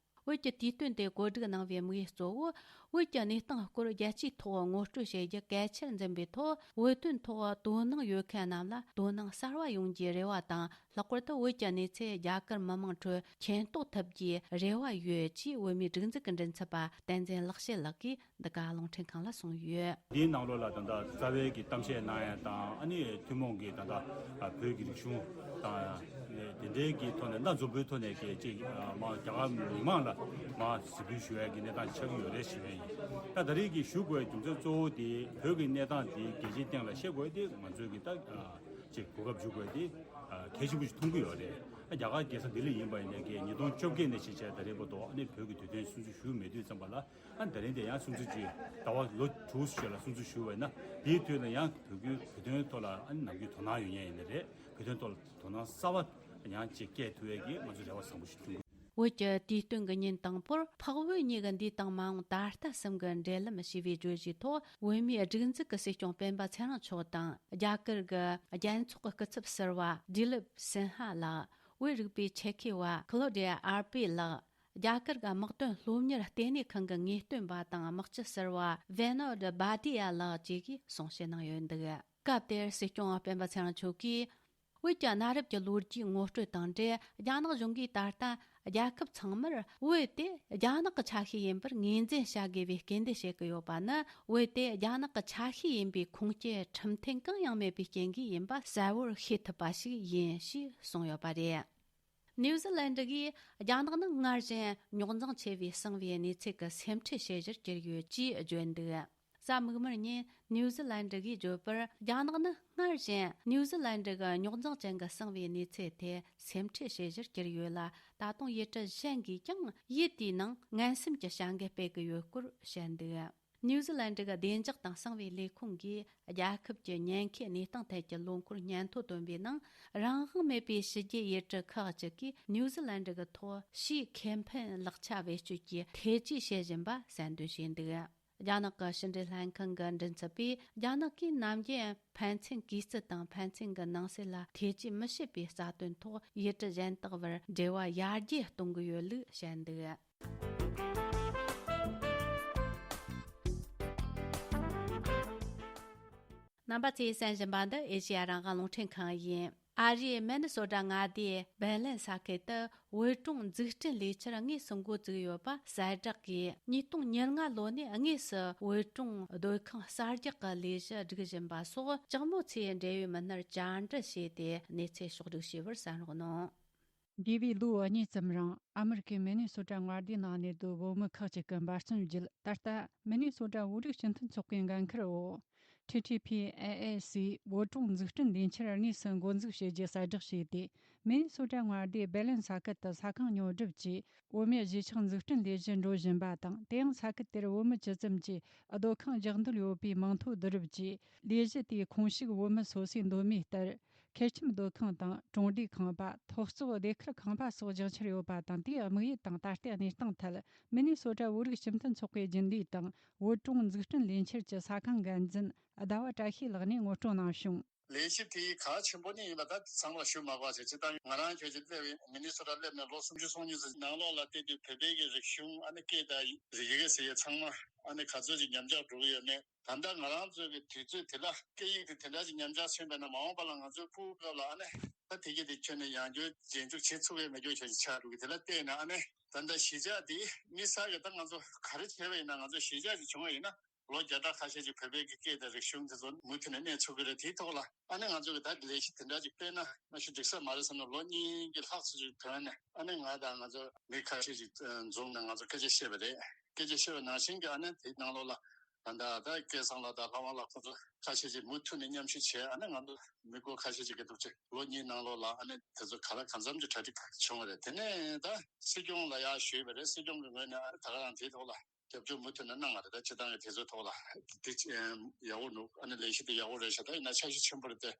བོད་ཀྱི་དུས་སྟོན་དེ་གོ་སྒྲིག་གནང་བའི་དམིགས་ཡུལ་གཙོ་བོ། བོད་ཀྱི་གནས་སྟངས་སྐོར་རྒྱལ་སྤྱིའི་ཐོག་ངོ་སྤྲོད་བྱེད་རྒྱུ་གལ་ཆེར་འཛིན་པའི་ཐོག་བོད་དོན་ཐོག་དོ་སྣང་ཡོད་མཁན་རྣམས་ལ་དོ་སྣང་གསར་བ་ཡོང་རྒྱུའི་རེ་བ་དང་། ལྷག་པར་དུ་བོད་ཀྱི་གནས་ཚུལ་རྒྱ་གར་མི་མང་ཁྲོད་མཁྱེན་རྟོགས་ཐུབ་རྒྱུའི་རེ་བ་ཡོད་ཅེས། བོད་མིའི་སྒྲིག་འཛུགས་ཀྱི་མགྲིན་ཚབ་པ་བསྟན་འཛིན་ལེགས་བཤད་ལགས་ཀྱིས་འདི་ག་རླུང་འཕྲིན་ཁང་ལ་གསུངས་ཡོད། འདིའི་ནང་ལོགས་ལ་ད་ལྟ་རྩ་བའི་གི་གཏམ་བཤད་གནང་ཡ་དང་། ཨ་ནི་ཐུན་མོང་གི་ད་ལྟ་བོད་ཀྱི་རིག་གཞུང་དང་དེ་འབྲེལ་གྱི་ཐོག་ནས་ད་འཛམ་བུའི་ཐོག་ནས་གི་ཅིག་མ་རྒྱ་གར་མི་མང་ལ་མ་གཟིགས་འབུལ་ཞུ་ཡ་གི་གནས་སྟངས་ཆགས་ཀྱི་ཡོད་རེད་ཞུ་ཡ་ཡིན། ད་ད་རེས་ཀྱི་ཞུ་དགོས་རྒྱུ་མཚན་གཙོ་བོ་དེ་བོད་ཀྱི་གནས་སྟངས་དེ་རྒྱལ་སྤྱིའི་སྟེང་ལ་བཤད་དགོས་དེ་ང་ཚོའི་གི་ད་ཅིག་གོ་སྐབས་འཇུག་དགོས་དེ་གལ་ཆེན་པོ་ཞིག་མཐོང་གི་ཡོད་རེད། རྒྱ་གར་རྒྱལ་ས་ལྡི་ལི་ཡིན་པ་ཡིན་ནའི་གི་ཉིས་སྟོང་བཅོ་བརྒྱད་ནས་ཕྱིན་ཆད་ད་རེས་བར་དུ་ཨ་ནི་བོད་ཀྱི་དུས་སྟོན་སྲུང་བརྩི་ཞུས་མེད་དུས་ཙམ་པ་ལ། ཨ་ད་རིང་དེ་ཡང་སྲུང་བརྩི་ཅིག་ཟླ་བ་ལོ་དྲུག་ཅིག་ལ་སྲུང་བརྩི་ཞུ་བས་ན། དེའི་དུས་ལ་ཡང་བོད་ཀྱི་བོད་དོན་ཐོག་ལ་ཨ་ནི་ནམ་རྒྱུན་དོ་སྣང་ཡོད་མཁན་ཡིན་ནི་རེད། བོད་དོན་ཐོག་ལ་དོ་སྣང་གསར་བ་ཡང་ཅིག་སྐྱེས་ཐུབ་ཡས་ཀྱི་ང་ཚོ་རེ་བ་བཟང་པོ་ཞིག་བྱུང་། བོད་ཀྱི་དུས་སྟོན་གྱི་ཉིན་དང་པོར་འཕགས་བོད་གཉིས་ཀྱི་འདས་དང་མ་འོངས་ད་ལྟ་གསུམ་གྱི་འབྲེལ་ལམ་ཞེས་པའི་བརྗོད་གཞིའི་ཐོག་བོད་མིའི་སྒྲིག་འཛུགས་ཀྱི་སྲིད་སྐྱོང་སྤེན་པ་ཚེ་རིང་མཆོག་དང་རྒྱ་གར་གྱི་རྒྱལ་ཚོགས་ཀྱི་སྐུ་ཚབ་ཟུར་པ་ཌི་ལིབ་སིན་ཧ་ལགས། བོད་རིག་པའི་ཆེད་མཁས་པ་ཁི་ལོ་ཌི་ཡ་ཨར་པེ་ལགས། རྒྱ་གར་གྱི་དམག་དོན་སློབ་གཉེར་ལྟེ་གནས་ཁང་གི་ངེས་སྟོན་པ་དང་དམག་སྤྱི་ཟུར་པ་ཝེ་ནོ་ཌི་བྷ་ཏི་ཡ་ལགས་བཅས་ཀྱིས་གསུང་བཤད་གནང་ཡོད་འདུག་སྐབས་དེར་སྲིད་སྐྱོང་སྤེན་པ་ཚེ་རིང་མཆོག་གིས། བོད་ཀྱི་གནའ་རབས་ཀྱི་ལོ་རྒྱུས་ངོ་སྤྲོད་དང་འབྲེལ། རྒྱ་ནག་གཞུང་གིས་ད་ལྟ་རྒྱལ་ཁབ་ཚང་མར་བོད་དེ་རྒྱ་ནག་གི་ཆ་ཤས་ཡིན་པར་ངོས་འཛིན་བྱ་དགོས་པའི་སྐུལ་འདེད་བྱེད་ཀྱི་ཡོད་པ་ནི། བོད་དེ་རྒྱ་ནག་གི་ཆ་ཤས་ཡིན་པའི་ཁུངས་སྐྱེལ་ཁྲིམས་མཐུན་གང་ཡང་མེད་པའི་རྐྱེན་གྱིས་ཡིན་པ་གསལ་བོར་ཤེས་ཐུབ་པ་ཞིག་ཡིན་ཞེས་གསུངས་ཡོད་པ་རེད། ནིའུ་ཛི་ལན་ཌི་གིས་རྒྱ་ནག་ནི་སྔར་བཞིན་རྙོག་འཛིང་ཆེ་བའི་གསང་བའི་གནས་ཚུལ་གྱི་སེམས་ཁྲལ་བྱེད་གཞིར་གྱུར་ཡོད་ཅེས་བརྗོད་འདུག་གཟའ་མིག་དམར་ཉིན་ནིའུ་ཛི་ལན་ཌི་གིས་བརྗོད་པར། རྒྱ་ནག་ནི་སྔར་བཞིན་ནིའུ་ཛི་ལན་ཌི་གི་རྙོག་འཛིང་ཅན་གྱི་གསང་བའི་གནས་ཚུལ་དེ་སེམས་ཁྲལ་བྱེད་གཞིར་གྱུར་ཡོད་ལ། ད་དུང་ཡུལ་གྲུ་གཞན་གྱིས་ཀྱང་ཡུལ་དེའི་ནང་ངན་སེམས་ཀྱི་བྱ་འགུལ་སྤེལ་གྱི་ཡོད་སྐོར་བཤད་འདུག་ནིའུ་ཛི་ལན་ཌི་གི་བདེ་འཇགས་དང་གསང་བའི་ལས་ཁུངས་ཀྱིས་རྒྱལ་ཁབ་ཀྱི་ཉེན་ཁའི་གནས་སྟངས་ཐད་ཀྱི་ལོ་འཁོར་སྙན་ཐོ་བཏོན་པའི་ནང་། རང་དབང་མེད་པའི་ཕྱི་རྒྱལ་ཡུལ་གྲུ་ཁག་ཅིག་གིས་ནིའུ་ཛི་ལན་ཌི་གི་ཐོག་ཕྱིའི་ཁེ་ཕན་ལག་ཆ་བེད་སྤྱོད་ཀྱིས་ཐེ་ཇུས་བྱེད་བཞིན་པ་གསལ་འདོན་བྱས་འདུག་རྒྱ་ནག་གི་ཕྱི་འབྲེལ་ལྷན་ཁང་གི་མགྲིན་ཚབ་པས། རྒྱ་ནག་གིས་ནམ་རྒྱུན་ཕན་ཚུན་གུས་བརྩི་དང་ཕན་ཚུན་གྱི་ནང་སྲིད་ལ་ཐེ་ཇུས་མི་བྱེད་པའི་རྩ་དོན་ཐོག་ཡུལ་གྲུ་གཞན་དག་བར་འབྲེལ་བ་ཡར་རྒྱས་གཏོང་གི་ཡོད་ལུགས་བཤད་འདུག་རྣམ་པ་ཚོས་གསན་བཞིན་པ་འདི་ཨེ་ཤེ་ཡ་རང་དབང་རླུང་འཕྲིན་ཁང་ཡིན། ཨ་རིའི་མི་ནི་སོ་ཊ་མངའ་སྡེའི་བེ་ལན་ས་ཁུལ་དུ་བོད་ཀྲུང་འཛུགས་སྐྲུན་ལས་འཆར་དངོས་སུ་འགོ་བཙུགས་ཡོད་པ་གསལ་བསྒྲགས་ཀྱིས། ཉིས་སྟོང་ཉེར་ལྔ་ལོ་ནས་དངོས་སུ་བོད་ཀྲུང་སྡོད་ཁང་གསར་རྒྱག་གི་ལས་གཞི་སྒྲིག་བཞིན་པ་སོགས་ལྕགས་མོ་ཚོས་འབྲེལ་ཡོད་མི་སྣར་བཅར་འདྲི་བྱས་ཏེ་གནས་ཚུལ་ཕྱོགས་བསྒྲིགས་བྱས་པར་གསན་རོགས་གནང་། འདས་པའི་ལོ་གཉིས་ཙམ་རིང་ཨ་མི་རི་ཀའི་མི་ནི་སོ་ཊ་མངའ་སྡེའི་ནང་གནས་སྡོད་བོད་མི་ཁག་ཅིག་གི་འབད་བརྩོན་བརྒྱུད། ད་ལྟ་མི་ནི་སོ་ཊ་བོད་རིགས་སྤྱི་མཐུན་ཚོགས་པའི་འགན་འཁུར་འོག་ཊི་ཊི་ཕི་ཨེ་ཨེ་སི་བོད་ཀྲུང་འཛུགས་སྐྲུན་ལས་འཆར་དངོས་སུ་འགོ་འཛུགས་བྱེད་རྒྱུ་གསལ་བསྒྲགས་བྱས་ཏེ། མི་ནི་སོ་ཊ་མངའ་སྡེའི་བེ་ལན་ས་ཁུལ་དུ་ས་ཁང་ཉོ་སྒྲུབ་ཀྱིས་བོད་མིའི་གཞིས་ཆགས་འཛུགས་སྐྲུན་ལས་གཞི་འགྲོ་བཞིན་པ་དང་། དེ་ཡང་ས་ཁུལ་དེར་བོད་མི་ཇི་ཙམ་གྱིས་སྡོད་ཁང་རྒྱག་འདོད་ཡོད་པའི་མིང་ཐོ་བསྡུ་རུབ་ཀྱིས། ལས་གཞི་དེའི་ཁོངས་ཞུགས་བོད་མི་སོ་སོའི་འདོད་མོས་ལྟར། ཁེར་ཁྱིམ་སྡོད་ཁང་དང་གྲོང་སྡེའི་ཁང་པ། ཐོག་བརྩེགས་སྡེ་ཁུལ་ཁང་པ་སོགས་རྒྱག་འཆར་ཡོད་པ་དང་། དེའི་དམིགས་ཡུལ་དང་ད་ལྟའི་གནས་སྟངས་ཐད། མི་ནི་སོ་ཊ་བོད་རིགས་སྤྱི་མཐུན་ཚོགས་པའི་རྒྱུན་ལས་དང་། བོད་ཀྲུང་འཛུགས་སྐྲུན་ལས་འཆར་གྱི་ས་ཁང་འགན་འཛིན་ཟླ་བ་བཀྲ་ཤིས་ལགས་ནས་ངོ་སྤྲོད་གནང་བྱུང་། ལས་གཞི་དེ་གལ་ཆེན་པོ་ནི་ཡིན་པ་ད་ཚང་མ་ཞུ་མ་དགོས་ཟེར། སྤྱིར་བཏང་ང་རང་ཁྱོད་ཀྱིས་སླེབས་པའི་མི་ནི་སོ་ཊ་སླེབས་ནས་ལོ་སུམ་ཅུ་སོ་གཉིས་ཙམ་ནང་ལོགས་ལ་བལྟས་དུས་བོད་པའི་གི་རིག་གཞུང་ཨ་ནི་སྐད་དང་ཡི་གེ་ཟེར་ཡས་ཚང་མ་ཨ་ནི་ག་ཚོད་ཅིག་ཉམས་ཆག་འགྲོ་གི་ཡོད་མེད། ད་ལྟ་ང་རང་ཚོའི་གི་དུས་ཚོད་དེ་ལ་སྐད་ཡིག་དེ་དེ་འདྲ་ཅིག་ཉམས་ཆག་ཕྱིན་པས་ན། མ་འོངས་པ་ལ་ང་ཚོའི་སྤུ་གུ་སྐབས་ལ་ཨ་ནི་ད་དེ་གི་དེ་ཁྱོན་ནས་ཡང་བསྐྱར་རྗེས་འཇུག་བྱེད་ཚུགས་པའི་མེད་རྒྱུ་ཁྱོན་ཅིག་ཆགས་འགྲོ་གི། དེ་ལ་བལྟས་ན་ཨ་ནི་ད་ལྟ་གཞིས་ཆགས་དེ་དམིགས་བསལ་གི་ད་ང་ཚོ་ག་རེ་བྱས་པ་ཡིན་ན། ང་ཚོ་གཞིས་ཆགས་ཅིག་བྱུང་བ་ཡིན་ན་ལོ་བརྒྱ་ཕྲག་ཁ་ཤས་ཅིག་བོད་པའི་གི་སྐད་དང་རིག་གཞུང་དེ་ཚོ་མུ་མཐུད་ནས་གནས་ཚུགས་ཀྱི་རེད། དེའི་ཐོག་ལ་ཨ་ནི་ང་ཚོ་གི་ད་ལས་གཞི་དེ་འདྲ་ཅིག་སྤེལ་ན་མ་གཞི་འགྲིག་ས་མ་རེད་བསམ་ནས་ལོ་གཉིས་ཀྱི་ལྷག་ཙམ་ཅིག་ཐོན་ནས་ཨ་ནི་ང་དང་ང་ཚོ་མི་ཁ་ཤས་ཅིག་འཛོམས་ནས་ང་ཚོ་སྐད་ཆ་བཤད་པ་རེད། སྐད་ཆ་བཤད་པ་ནང་བཞིན་གྱི་ཨ་ནི་དེའི་ནང་ལོགས་ལ་ད་ལྟ་ད་སྐལ་བཟང་ལགས་དང་ལྷ་དབང་ལགས་ཁོང་ཚོ་ཁ་ཤས་ཅིག་མུ་མཐུད་ནས་མཉམ་ཞུགས་བྱས། ཨ་ནི་ང་ཚོ་མི་སྐོར་ཁ་ཤས་ཅིག་གི་ཐུག་ཆེད་ལོ་གཉིས་ནང་ལོགས་ལ་ཨ་ནི་དེ་ཚོ་ག་ལ་གང་འཚམ་གྱི་གྲ་སྒྲིག་བྱུང་བ་རེད། དེ་ནས་ད་སྲིད་སྐྱོང་ལ་ཡར་ཞུས་པ་རེད། སྲིད་སྐྱོང་གི་ངོས་ནས་ཨ་ནི་ད་ག་རང་དེའི་ཐོག་ལ་ རྒྱབ་སྐྱོར་མུ་མཐུད་ནས་གནང་བ་རེད། ད་སྤྱི་བཏང་གི་དེ་ཚོའི་ཐོག་ལ་དེ་ཡག་པོ་འདུག་ཨ་ནི་ལས་གཞི་དེ་ཡག་པོ་རེད་ཤག་ད་ཡིན་ན་འཆར་གཞི་ཆེན་པོ་རེད་དེ།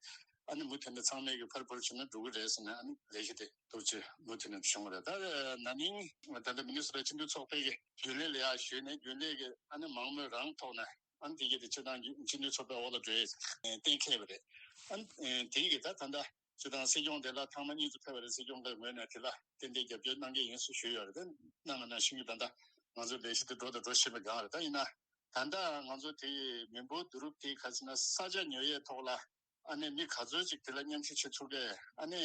ཨ་ནི་མུ་མཐུད་ནས་ཚང་མས་གི་ཕར་ཕུར་བྱས་ན་འགྲོ་གི་རེད་ཟེར་ནས། ཨ་ནི་ལས་གཞི་དེ་ཐུགས་རྗེ་མུ་མཐུད་ནས་བྱུང་བ་རེད། ད་ན་ནིང་ད་ལྟ་མི་ནི་སོ་ཊ་སྤྱི་མཐུན་ཚོགས་པའི་གི་རྒྱུན་ལས་ལ་ཡར་ཞུས་ནས། རྒྱུན་ལས་ཀྱི་ཨ་ནི་མང་མོས་རང་ཐོག་ནས། ཨ་ནི་དེ་གི་དེ་སྤྱི་བཏང་གི་སྤྱི་མཐུན་ཚོགས་པའི་འོག་ལ་འགྲོ་ཡས་གཏན་འཁེལ་བ་རེད། ཨ་ནི་དེ་གི་ད་ད་ལྟ་སྤྱི་བཏང་སྲིད་སྐྱོང་དེ་ལ་ཐེངས་མ་གཉིས་སུ་ཕེབས་པ་རེད། སྲིད་སྐྱོང་གི་ངོས་ནས་དེ་ལ་ཏན་ཏན་རྒྱབ་སྐྱོར་གནང་གི་ཡིན་ཟེར་ཞུས་ཡོད་རེད། དེ་གནང་གནང་བཞིན་གྱི་ད་ལྟ་ང་ཚོ་ལས་གཞི་དེ་འགྲོ་དང་འགྲོ་བཞིན་པའི་སྒང་རེད། ད་ཡིན་ན་ད་ལྟ་ང་ཚོ་དེ་མི་འབོར་བསྡུ་རུབ་དེ་ག་ཟེར་ན་ས་ཆ་ཉོ་ཡས་ཐོག་ལ། ཨ་ནི་མི་ག་ཚོད་ཅིག་དེ་ལ་མཉམ་ཞུགས་བྱེད་ཚུགས་གས། ཨ་ནི་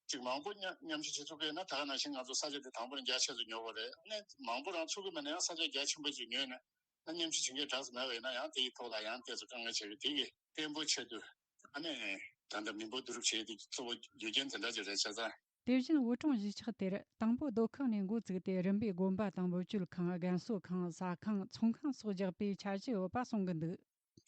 ཅིག་མང་པོ་མཉམ་མཉམ་ཞུགས་བྱེད་ཚུགས་གས་ན། ད་ག་ནང་བཞིན་ང་ཚོ་ས་ཆ་དེ་དང་པོ་ནས་རྒྱ་ཆེ་ཚོ་ཉོ་དགོས་རེད། ཨ་ནི་མང་པོ་རང་ཚུགས་ཀྱི་མེད་ན་ཡང་ས་ཆ་རྒྱ་ཆེན་པོ་ཅིག་ཉོས་ན། ཨ་མཉམ་ཞུགས་བྱེད་མཁན་གྲངས་སུ་མེད་པ་ཡིན་ན་ཡང་དེ་ཡི་ཐོག་ལ་ཡང་ཏོག་ཙམ་དཀའ་ངལ་འཕྲད་ཀྱི། དེ་གི་བརྟན་པོ་ཆེད་དུ་ཨ་ནི་ད་ལྟ་མི་འབོར་བསྡུ་རུབ་བྱེད་ཡས་དེ་གཙོ་བོ་རྒྱུ་རྐྱེན་དེ་འདྲ་ཅིག་རེད་བྱས་ཙང་། དེ་བཞིན་བོད་ཀྲུང་གཞིས་ཆགས་དེར་དང་པོ་སྡོད་ཁང་ནས་འགོ་བཙུགས་ཏེ། རིམ་པས་དགོན་པ་དང་བུ་བཅོལ་ཁང་། རྒན་གསོ་ཁང་། ཟ་ཁང་། ཚོང་ཁང་སོགས་རྒྱག་པའི་འཆར་གཞི་ཡོད་པ་གསུང་གི་འདུག་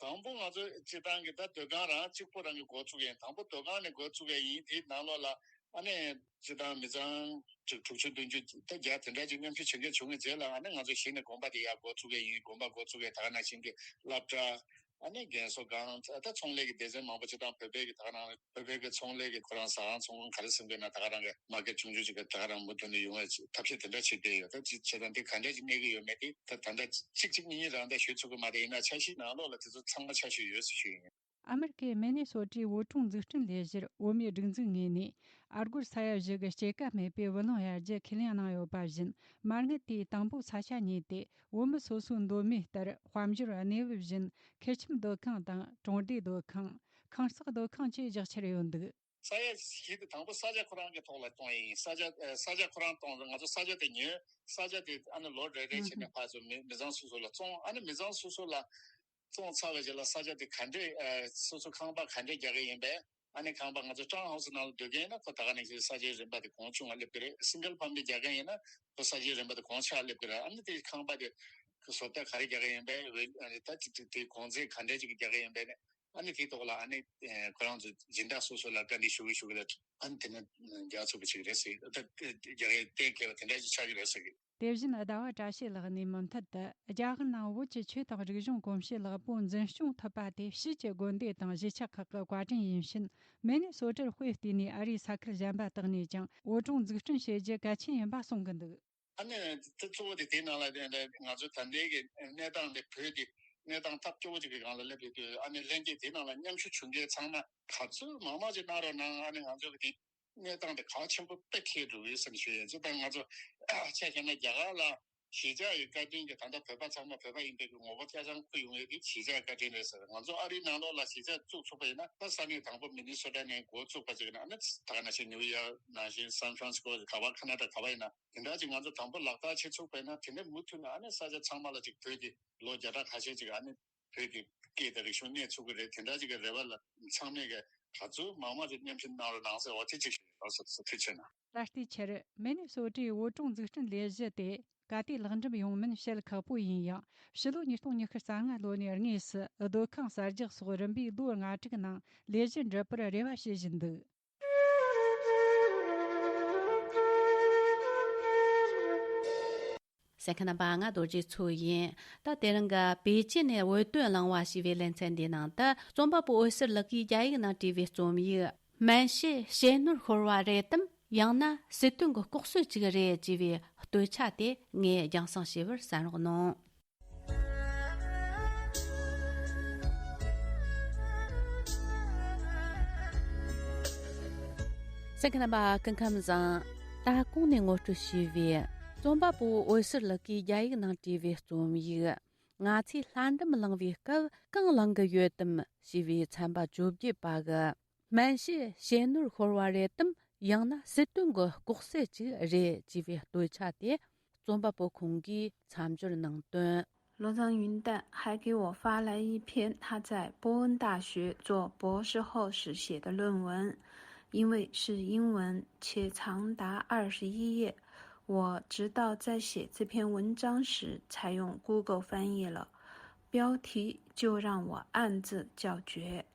དང་པོ་ང་ཚོ་སྤྱི་བཏང་གི་ད་སྡོད་ཁང་རང་གཅིག་པོ་རང་གི་འགོ་བཙུགས་ཡིན། དང་པོ་སྡོད་ཁང་ནས་འགོ་བཙུགས་ཡ་ཡིན། དེའི་ནང་ལོགས་ལ་ཨ་ནི་སྤྱི་བཏང་མི་ཚང་ཅིག་དྲུག་ཅུ་བདུན་ཅུ་ད་བརྒྱ་དེ་འདྲ་ཅིག་མཉམ་ཞུགས་བྱེད་མཁན་བྱུང་བའི་རྗེས་ལ། ཨ་ནི་ང་ཚོ་གཞི་ནས་དགོན་པ་དེ་ཡར་འགོ་བཙུགས་ཡ་ཡིན། དགོན་པ་འགོ་བཙུགས་ཡ་ད་ག་ནང་བཞིན་གྱི་སློབ་གྲྭ། ཨ་ནི་རྒན་གསོ་ཁང་། ད་ཚོང་ལས་ཀྱི་སྡེ་ཚན་མང་པོ་སྤྱི་བཏང་བོད་པའི་གི་ད་ག་རང་བོད་པའི་གི་ཚོང་ལས་ཀྱི་ཁོ་རང་ཟ་ཁང་ཚོང་ཁང་ག་རེ་ཟེར་དགོས་ན། ད་ག་རང་གི་མར་ཀེཊ་ཆུང་ཆུང་ཅིག་གི་ད་ག་རང་མུ་མཐུད་ནས་ཡོང་བའི་ཐབས་ཤེས་དེ་འདྲ་བྱེད་བསྡད་ཡོད། ད་ཅི་བྱེད་དང་དེ་ག་འདྲ་ཅིག་གནས་ཀྱི་ཡོད་མེད་དེ་ད་ད་ལྟ་གཅིག་གཅིག་གཉིས་གཉིས་རང་ད་ཞུ་ཚུགས་ཀྱི་མ་རེད། ཡིན་ན་འཆར་གཞིའི་ནང་ལོགས་ལ་དེ་ཚོ་ཚང་མ་འཆར་གཞི་ཡོད་ཟེར་ཞུ་ཡིན། ཨ་མེ་རི་ཁའི་མི་ནི་སོ་ཊའི་བོད་ཀྲུང་འཛུགས་སྐྲུན་ལས་གཞིར་བོད་མིའི་སྒྲིག་འཛུགས་ངོས་ནས་ཨ་སྒོར་ས་ཡ་བཞི་གི་སྐྱེད་ཀ་མེད་པའི་བུ་ལོན་གཡར་རྒྱུ་ཁས་ལེན་གནང་ཡོད་པ་བཞིན། མ་དངུལ་དེའི་དང་པོ་ས་ཆ་ཉོས་ཏེ། བོད་མི་སོ་སོའི་འདོད་མོས་ལྟར་དཔལ་འབྱོར་གནས་བབ་བཞིན་ཁེར་ཁྱིམ་སྡོད་ཁང་དང་གྲོང་སྡེའི་སྡོད་ཁང་། ཁང་གསར་སྡོད་ཁང་བཅས་རྒྱག་འཆར་ཡོད་འདུག་ས་ཡ་བཞི་དེ་དང་པོ་ས་ཆ་ཁོ་རང་གི་ཐོག་ལ་གཏོང་ཡིན། ས་ཆ་ཨ་ས་ཆ་ཁོ་རང་གཏོང་། ང་ཚོ་ས་ཆ་དེ་ཉོས། ས་ཆ་དེ་ཨ་ནི་ལོ་རེ་རེ་བྱས་ནས་ཕར་ཚུར་མི་མི་ཚང་སོ་སོ་ལ་བཙོང་། ཨ་ནི་མི་ཚང་སོ་སོ་ལ་བཙོང་ཚར་བའི་རྗེས་ལ་ས་ཆ་དེ་ག་འདྲས་ཨ་སོ་སོ་ཁང་པ་ག་འདྲས་རྒྱག་གི་ཡིན་པས། ཨ་ནི་ཁང་པ་ང་ཚོ་ཊའུན་ཧའུ་སི་ནང་ལ་སྡོད་མཁན་ཡིན་ན་ཁོ་ད་ག་ནང་བཞིན་ས་ཆའི་རིན་པ་དེ་གོང་ཆུང་ང་སླེབས་ཀྱི་རེད། སིང་གལ་ཕེ་མི་ལི་རྒྱག་མཁན་ཡིན་ན་ཁོ་ས་ཆའི་རིན་པ་དེ་གོང་ཆེ་བ་སླེབས་ཀྱི་རེད། ཨ་ནི་དེ་ཁང་པ་དེ་ཁོ་བཟོ་ལྟ་ག་རེ་རྒྱག་གི་ཡིན་པས། ཨ་ནི་ད་ཅིག་ཅིག་དེ་གོང་ཚད་ག་འདྲས་ཅིག་རྒྱག་གི་ཡིན་པས་ནི། ཨ་ནི་དེའི་ཐོག་ལ་ཨ་ནི་ཨེ་ཁོ་རང་ཚོ་སྦྱིན་བདག་སོ་སོ་ལ་བཀའ་འདྲི་ཞུ་གི་ཞུ་གི་ལ། ཨ་ནི་དེ་ནི་རྒྱག་ཆོག་གི་ཅིག་རེད་ཟེར། ད་རྒྱག་ཡས་གཏན་འཁེལ་བ་དེ་འདྲ་ཞིག་ཆགས་ཀྱི་རེད་ཟེར་གི། དེ་བཞིན་ཟླ་བ་བཀྲ་ཤིས་ལགས་ནས་མུ་མཐུད་དུ། རྒྱ་གར་ནང་བོད་ཀྱི་ཆོས་དང་རིག་གཞུང་གོམས་གཤིས་ལེགས་པོ་འཛིན་སྐྱོང་ཐུབ་པ་དེ་ཕྱིས་ཀྱི་དགོན་སྡེ་དང་གཞིས་ཆགས་ཁག་གི་བཀའ་དྲིན་ཡིན་ཕྱིན། མི་ནི་སོ་ཊར་དཔེ་བལྟས་ནས་ཨ་རིའི་ས་ཁུལ་གཞན་པ་དག་ནས་ཀྱང་བོད་ཀྲུང་འཛུགས་སྐྲུན་བྱེད་རྒྱུ་གལ་ཆེན་ཡིན་པ་གསུང་གི་འདུག་ཨ་ནི་དེ་གཙོ་བོ་དེ་དེའི་ནང་ལ་དེ་ང་ཚོ་ད་ལྟའི་གི་གནས་སྟངས་དེ། བོད་དེ་གནས་སྟངས་སྟབས་སྐྱོ་བོ་ཅིག་གི་སྒང་ལ་སླེབས་ཡོད་དུས། ཨ་ནི་ལྷན་རྒྱས་དེའི་ནང་ལ་མཉམ་ཞུགས་བྱུང་མཁན་ཚང་མ་ག་ཚོད་མང་མང་ཅིག་གནང་རོགས་གནང་། ཨ་ནི་ང་ཚོ་གི་དེ་གནས་སྟངས་དེ་གལ་ཆེན་པོ་དཔེ་འཁེལ་འགྲོ་གི་ཡོད་བསམ་ཞུ་ཡ་ཡིན། ཅི་ལྟར་ང་ཚོ་ཆ་བཞག་ན་རྒྱ་གར་ལ་གཞིས་ཆགས་ཀྱི་བཀའ་དྲིན་གྱིས་ད་ལྟ་བོད་པ་ཚང་མ་བོད་པ་ཡིན་པའི་གི་ངོ་བོ་ཆ་ཚང་ཁུར་ཡོང་ཡོད་དེ་གཞིས་ཆགས་བཀའ་དྲིན་རེད་ཟེར། ང་ཚོ་ཨ་རིའི་ནང་ལོགས་ལ་གཞིས་ཆགས་བཙུགས་ཚུགས་པ་ཡིན་ན། ད་ས་གནས་དང་པོ་མི་ནི་སོ་ཊ་ནས་འགོ་བཙུགས་པ་ཅིག་ན། ཨ་ནི་ད་ག་ནང་བཞིན་ནིའུ་ཡོག་ནང་བཞིན་སན་ཧྥ་རན་སི་ཀོ་ག་བ་ཁ་ན་ཌ་ག་བ་ཡིན་ན། དེ་འདྲ་ཅིག་ང་ཚོ་དང་པོ་ལག་བསྟར་བྱེད་ཚུགས་པ་ཡིན་ན། དེ་ནས་མུ་མཐུད་ནས་ཨ་ནི་ས་ཆ་ཚང་མ་ལ་ཅིག་བོད་ཀྱི་ལོ་བརྒྱ་ཕྲག་ཁ་ཤས་ཅིག་ཨ་ནི་བོད་ཀྱི་སྐད་དང་རིག་གཞུང་གནས་ཚུགས་ཀྱི་རེད། དེ་འདྲ་ཅིག་གི་རེ་བ་ལ་ཚང་མས་གི་ག་ཚོད་མང་མང་ཅིག་མཉམ་ཞུགས་གནང་རོགས་གནང་ཟེར་བ་དེ་ཅིག་ཞུ་ཡིན། ལགས་སོ། ཐུགས་རྗེ་ཆེ་གནང་། ད་ལྟའི་ཆར་མི་ནི་སོ་ཊའི་བོད་ཀྲུང་འཛུགས་སྐྲུན་ལས་གཞི་དེ་ག་དུས་ལེགས་འགྲུབ་ཡོང་མིན་བཤད་ཁག་པོ་ཡིན་ཡང་། ཕྱི་ལོ་ཉིས་སྟོང་ཉི་ཤུ་རྩ་ལྔ་ལོ་ནས་དངོས་སུ་སྡོད་ཁང་གསར་རྒྱག་སོགས་རིམ་པས་ལོ་ལྔ་དྲུག་ནང་ལས་གཞི་འགྲུབ་པར་རེ་བ་བྱེད་བཞིན་འདུག་གསན་མཁན་རྣམ་པ། ང་རྡོ་རྗེ་མཚོ་ཡིན། ད་དེ་རིང་གི་པེ་ཅིན་ནས་བོད་དོན་གླེང་བ་ཞེས་པའི་ལེ་ཚན་འདིའི་ནང་དུ། རྩོམ་པ་པོ་འོད་ཟེར་ལགས་ཀྱིས་རྒྱ་ཡིག་ནང་བྲིས་པའི་རྩོམ་ཡིག་སྨན་དཔྱད་བྱེད་ནོར་ཤོར་བ་རེད་དམ། ཡང་ན་སྲིད་དོན་གྱི་ལྐོག་གསོད་ཅིག་རེད་ཅེས་པའི་བསྟོད་ཆ་དེ་ངས་རྒྱང་སྲིང་བྱས་པར་གསན་རོགས་གནང་། གསན་མཁན་རྣམ་པ། སྐུ་ཁམས་བཟང་། ད་གོང་ནས་ངོ་སྤྲོད་བྱས་པའི་རྩོམ་པ་པོ་འོད་ཟེར་ལགས་ཀྱིས་རྒྱ་ཡིག་ནང་བྲིས་པའི་རྩོམ་ཡིག་ང་ཚོས་ལྷ་འབྲུམ་བླང་བའི་སྐབས་གང་བླང་གི་ཡོད་དམ་ཞེས་པའི་ཚན་པ་བཅོ་བརྒྱད་པ་གི་སྨན་དཔྱད་བྱེད་ནོར་ཤོར་བ་རེད་དམ། ཡང་ན་སྲིད་དོན་གྱི་ལྐོག་གསོད་ཅིག་རེད་ཅེས་པའི་བསྟོད་ཆ་དེ་རྩོམ་པ་པོ་ཁོང་གིས་མཚམས་སྦྱོར་ནང་བཏོན། 罗藏云淡还给我发来一篇他在波恩大学做博士后时写的论文，因为是英文，且长达二十一页，我直到在写这篇文章时才用 Google 翻译了，标题就让我暗自叫绝。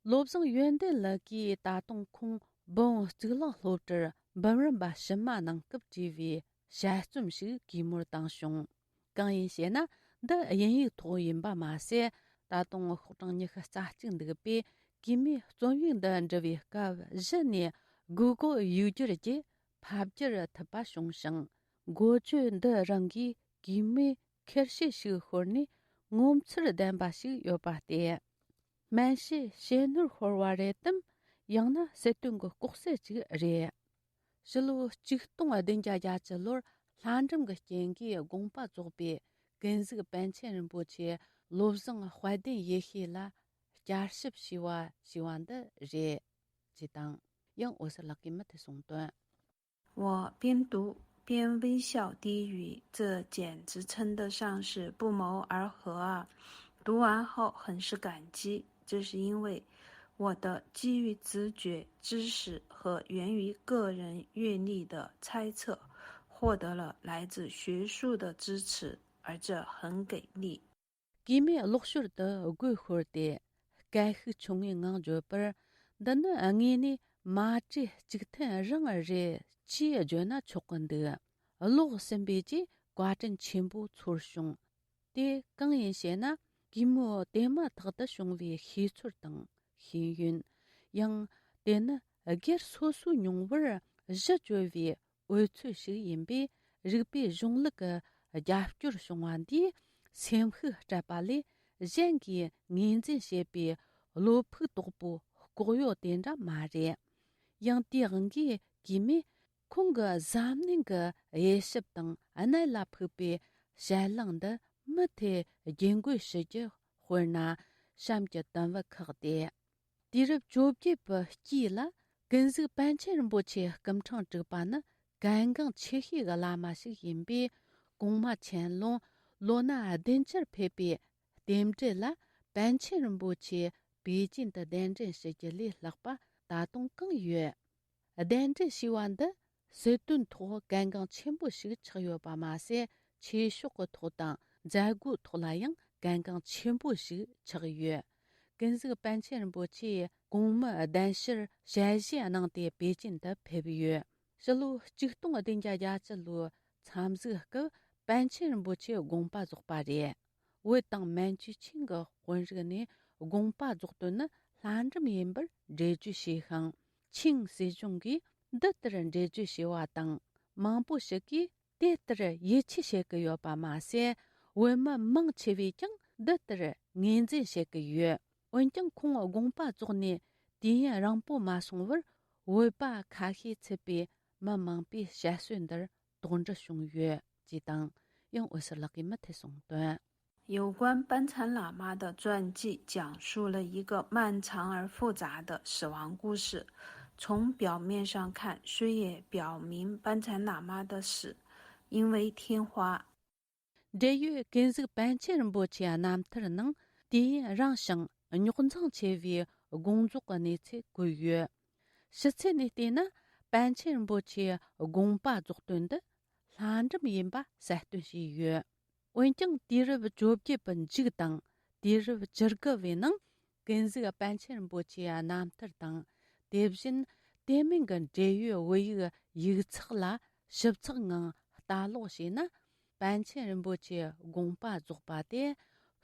བློ་བཟང་ཡོན་ཏན་ལགས་ཀྱིས་ད་དུང་ཁོང་བོད་གཙུག་ལག་སློབ་གྲྭར་འབུམ་རམས་པ་ཕྱི་མ་གནང་སྐབས་བྲིས་པའི་དཔྱད་རྩོམ་ཞིག་གུས་མོར་བཏང་བྱུང་། གང་ཡིན་ཞེ་ན། འདི་དབྱིན་ཡིག་ཐོག་ཡིན་པ་མ་ཟད། ད་དུང་ཤོག་གྲངས་ཉི་ཤུ་རྩ་གཅིག་འདུག་པས། གུས་མོས་རྩོམ་ཡིག་འདི་འབྲི་བའི་སྐབས་གཞི་ནས་Google ཡིག་སྒྱུར་གྱིས་ཕབ་བསྒྱུར་ཐུབ་པ་བྱུང་ཞིང་། འགོ་བརྗོད་འདི་རང་གིས་གུས་མོས་ཁེར་བཤད་ཞིག་ཤོར་ནས་ངོ་མཚར་ལྡན་པ་ཞིག་ཡོད་པ་སྟེ། སྨན་དཔྱད་བྱེད་ནོར་ཤོར་བ་རེད་དམ། ཡང་ན་སྲིད་དོན་གྱི་ལྐོག་གསོད་ཅིག་རེད། ཕྱི་ལོ་ཆིག་སྟོང་བདུན་བརྒྱ་བརྒྱད་ཅུ་ལོར་ལྷ་འབྲུམ་གྱི་རྐྱེན་གྱིས་དགོངས་པ་རྫོགས་པའི་ཀུན་གཟིགས་པཎ་ཆེན་རིན་པོ་ཆེ་བློ་བཟང་དཔལ་ལྡན་ཡེ་ཤེས་ལ་བསྐྱར་ཞིབ་ཞུས་པ་ཞུས་པ་འདི་རེད། ཅེས་དང་། ཡང་འོད་ཟེར་ལགས་ཀྱིས་མུ་མཐུད་གསུངས་དོན། 我边读边微笑低语，这简直称得上是不谋而合啊！读完后很是感激，这是因为我的基于直觉、知识和源于个人阅历的猜测，获得了来自学术的支持，而这很给力。 གུས་མོས་ཀློག་ཞོར་དུ་མགོ་ཤོར་ཏེ། སྐད་ཤུགས་ཆུང་ངུའི་ངང་བརྗོད་པར། འདི་ནི་དངོས་གནས་མ་བྲིས་གཅིག་མཐུན་རང་རེད་ཅེས་བརྗོད་ན་ཆོག་གི་འདུག་ཀློག་ཟིན་པའི་རྗེས་བཀའ་དྲིན་ཆེན་པོ་ཚོར་བྱུང་། དེ་གང་ཡིན་ཞེ་ན། གུས་མོའི་དེ་མ་ཐག་ཏུ་བྱུང་བའི་ཤེས་ཚོར་དང་ཤེས་ཡོན། ཡང་། དེ་ནི་སྒེར་སོ་སོའི་མྱོང་བར་གཞི་བཅོལ་བའི་འོལ་ཚོད་ཞིག་ཡིན་པས། རིག་པའི་གཞུང་ལུགས་ཀྱི་རྒྱབ་སྐྱོར་བྱུང་བ་འདིས་སེམས་ཤུགས་སྤྲད་པ་ལས། གཞན་གྱིས་ངོས་འཛིན་བྱེད་པའི་བློ་ཕུགས་དོག་པོ་ལྐོག་གཡོ་དེ་འདྲ་མ་རེད། ཡང་དེའི་དབང་གིས་གུས་མོས་ཁོང་གི་གཟབ་ནན་གྱི་དབྱེ་ཞིབ་དང་གནད་ལ་ཕུག་པའི་དཔྱད་གླེང་འདི་མུ་མཐུད་རྒྱུན་འཁྱོངས་ཞུ་རྒྱུ། དཔེར་ན། གཤམ་གྱི་དུམ་བུ་ཁག་སྟེ། དུས་རབས་བཅོ་བརྒྱད་པའི་དཀྱིལ་ལ་ཀུན་གཟིགས་པཎ་ཆེན་རིན་པོ་ཆེའི་སྐུ་ཕྲེང་དྲུག་པ་ནི་གལ་འགངས་ཆེ་ཤོས་ཀྱི་བླ་མ་ཞིག་ཡིན་པས། གོང་མ་ཆན་ལུང་ལོ་ན་བདུན་ཅུར་ཕེབས་པའི་རྟེན་འབྲེལ་ལ། པཎ་ཆེན་རིན་པོ་ཆེ་པེ་ཅིན་དུ་གདན་འདྲེན་ཞུ་རྒྱུ་ལས་ལྷག་པ་ད་དུང་གང་ཡོད། གདན་འདྲེན་ཞུས་པ་འདི་སྲིད་དོན་ཐོག་གལ་འགངས་ཆེན་པོ་ཞིག་ཆགས་ཡོད་པ་མ་ཟད། ཆོས་ཕྱོགས་ཀྱི་ཐོག་དང་མཛད་སྒོའི་ཐོག་ལ་ཡང་གལ་འགངས་ཆེན་པོ་ཞིག་ཆགས་ཡོད། ཀུན་གཟིགས་པཎ་ཆེན་རིན་པོ་ཆེས་གོང་མའི་གདན་ཞུར་ཞལ་བཞེས་གནང་སྟེ་པེ་ཅིན་དུ་ཕེབས་ཡོད། ཕྱི་ལོ་ཆིག་སྟོང་བདུན་བརྒྱ་བརྒྱད་ཅུ་ལོའི་མཚམས་གཟིགས་སྐབས་པཎ་ཆེན་རིན་པོ་ཆེ་དགོངས་པ་རྫོགས་པ་རེད། བོད་དང་མན་ཇུ་ཆིང་གི་དཔོན་རིགས་ནས་དགོངས་པ་རྫོགས་དོན་ནི་ལྷ་འབྲུམ་ཡིན་པར་འགྲེལ་བརྗོད་བྱས་ཤིང་། ཆིང་སྲིད་གཞུང་གིས་འདི་ལྟར་འགྲེལ་བརྗོད་བྱས་པ་དང་། མང་པོ་ཞིག་གིས་དེ་ལྟར་ཡིད་ཆེས་བྱེད་ཀྱི་ཡོད་པ་མ་ཟད། བོད་མི་མང་ཆེ་བས་ཀྱང་འདི་ལྟར་ངོས་འཛིན་བྱེད་ཀྱི་ཡོད། འོན་ཀྱང་ཁོང་དགོངས་པ་རྫོགས་ནས་དུས་ཡུན་རིང་པོ་མ་སོང་བར། བོད་པ་ཁ་ཤས་ཚུད་པའི་མི་མང་པོས་དཔྱད་བརྗོད་འདིར་དོགས་འདྲི་བྱུང་ཡོད་ཅེས་དང་། ཡང་འོད་ཟེར་ལགས་ཀྱིས་མུ་མཐུད་གསུངས་དོན། 有关班禅喇嘛的传记讲述了一个漫长而复杂的死亡故事。从表面上看，虽也表明班禅喇嘛的死因为天花， འབྲེལ་ཡོད་ཀུན་གཟིགས་པཎ་ཆེན་རིན་པོ་ཆེའི་རྣམ་ཐར་ནང་དུས་ཡུན་རིང་ཞིང་རྙོག་འཛིང་ཆེ་བའི་དགོངས་རྫོགས་ཀྱི་གནས་ཚུལ་བཀོད་ཡོད། ཕྱི་ཚུལ་ནས་བལྟས་ན། པཎ་ཆེན་རིན་པོ་ཆེའི་དགོངས་པ་རྫོགས་དོན་འདི་ལྷ་འབྲུམ་ཡིན་པ་གསལ་སྟོན་བྱས་ཡོད། འོན་ཀྱང་དུས་རབས་བཅོ་བརྒྱད་པའི་མཇུག་དང་དུས་རབས་བཅུ་དགུ་བའི་ནང་ཀུན་གཟིགས་པཎ་ཆེན་རིན་པོ་ཆེའི་རྣམ་ཐར་དང་། དེ་བཞིན་དེ་མིན་གྱི་འབྲེལ་ཡོད་བོད་ཡིག་ཡིག་ཚགས་ལ་ཞིབ་ཚགས་ངང་ལྟ་ཀློག་བྱས་ན། པཎ་ཆེན་རིན་པོ་ཆེའི་དགོངས་པ་རྫོགས་པ་དེ་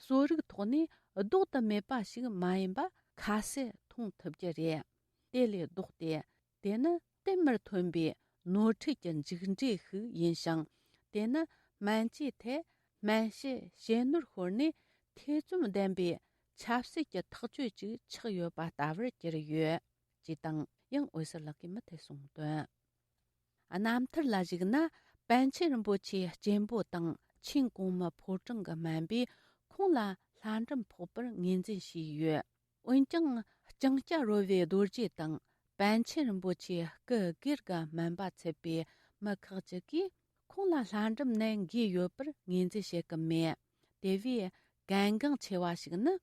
གསོ་རིག་ཐོག་ནས་ལྡོག་ཏུ་མེད་པ་ཞིག་མ་ཡིན་པ་ཁ་གསལ་མཐོང་ཐུབ་ཀྱི་རེད། དེ་ལས་ལྡོག་སྟེ། དེ་ནི་གཏན་མར་ཐོན་པའི་ནོར་འཁྲུལ་གྱི་མཇུག་འབྲས་ཤིག་ཡིན་ཞིང་། དེ་ནི་སྨན་བཅོས་ཐད་སྨན་དཔྱད་བྱེད་ནོར་ཤོར་ནས་ཐེ་ཚོམ་ལྡན་པའི་ཆབ་སྲིད་ཀྱི་ཐག་གཅོད་ཅིག་ཆགས་ཡོད་པ་ལྟ་བུར་གྱུར་ཡོད། ཅེས་དང་། ཡང་འོད་ཟེར་ལགས་ཀྱིས་མུ་མཐུད་གསུངས་དོན། རྣམ་ཐར་ལ་གཞིགས་ན། པཎ་ཆེན་རིན་པོ་ཆེའི་གཅེན་པོ་དང་ཆིང་གོང་མའི་ཕོ་བྲང་གི་སྨན་པས་ཁོང་ལ་ལྷ་འབྲུམ་ཕོག་པར་ངོས་འཛིན་བྱས་ཡོད། འོན་ཀྱང་། ལྕང་སྐྱ་རོལ་བའི་རྡོ་རྗེ་དང་པཎ་ཆེན་རིན་པོ་ཆེའི་སྐུ་སྒེར་གྱི་སྨན་པ་ཚུད་པའི་མི་ཁག་ཅིག་གིས་ཁོང་ལ་ལྷ་འབྲུམ་ནད་འགོས་ཡོད་པར་ངོས་འཛིན་བྱེད་ཀྱི་མེད། དེ་བས་གལ་འགངས་ཆེ་བ་ཞིག་ནི།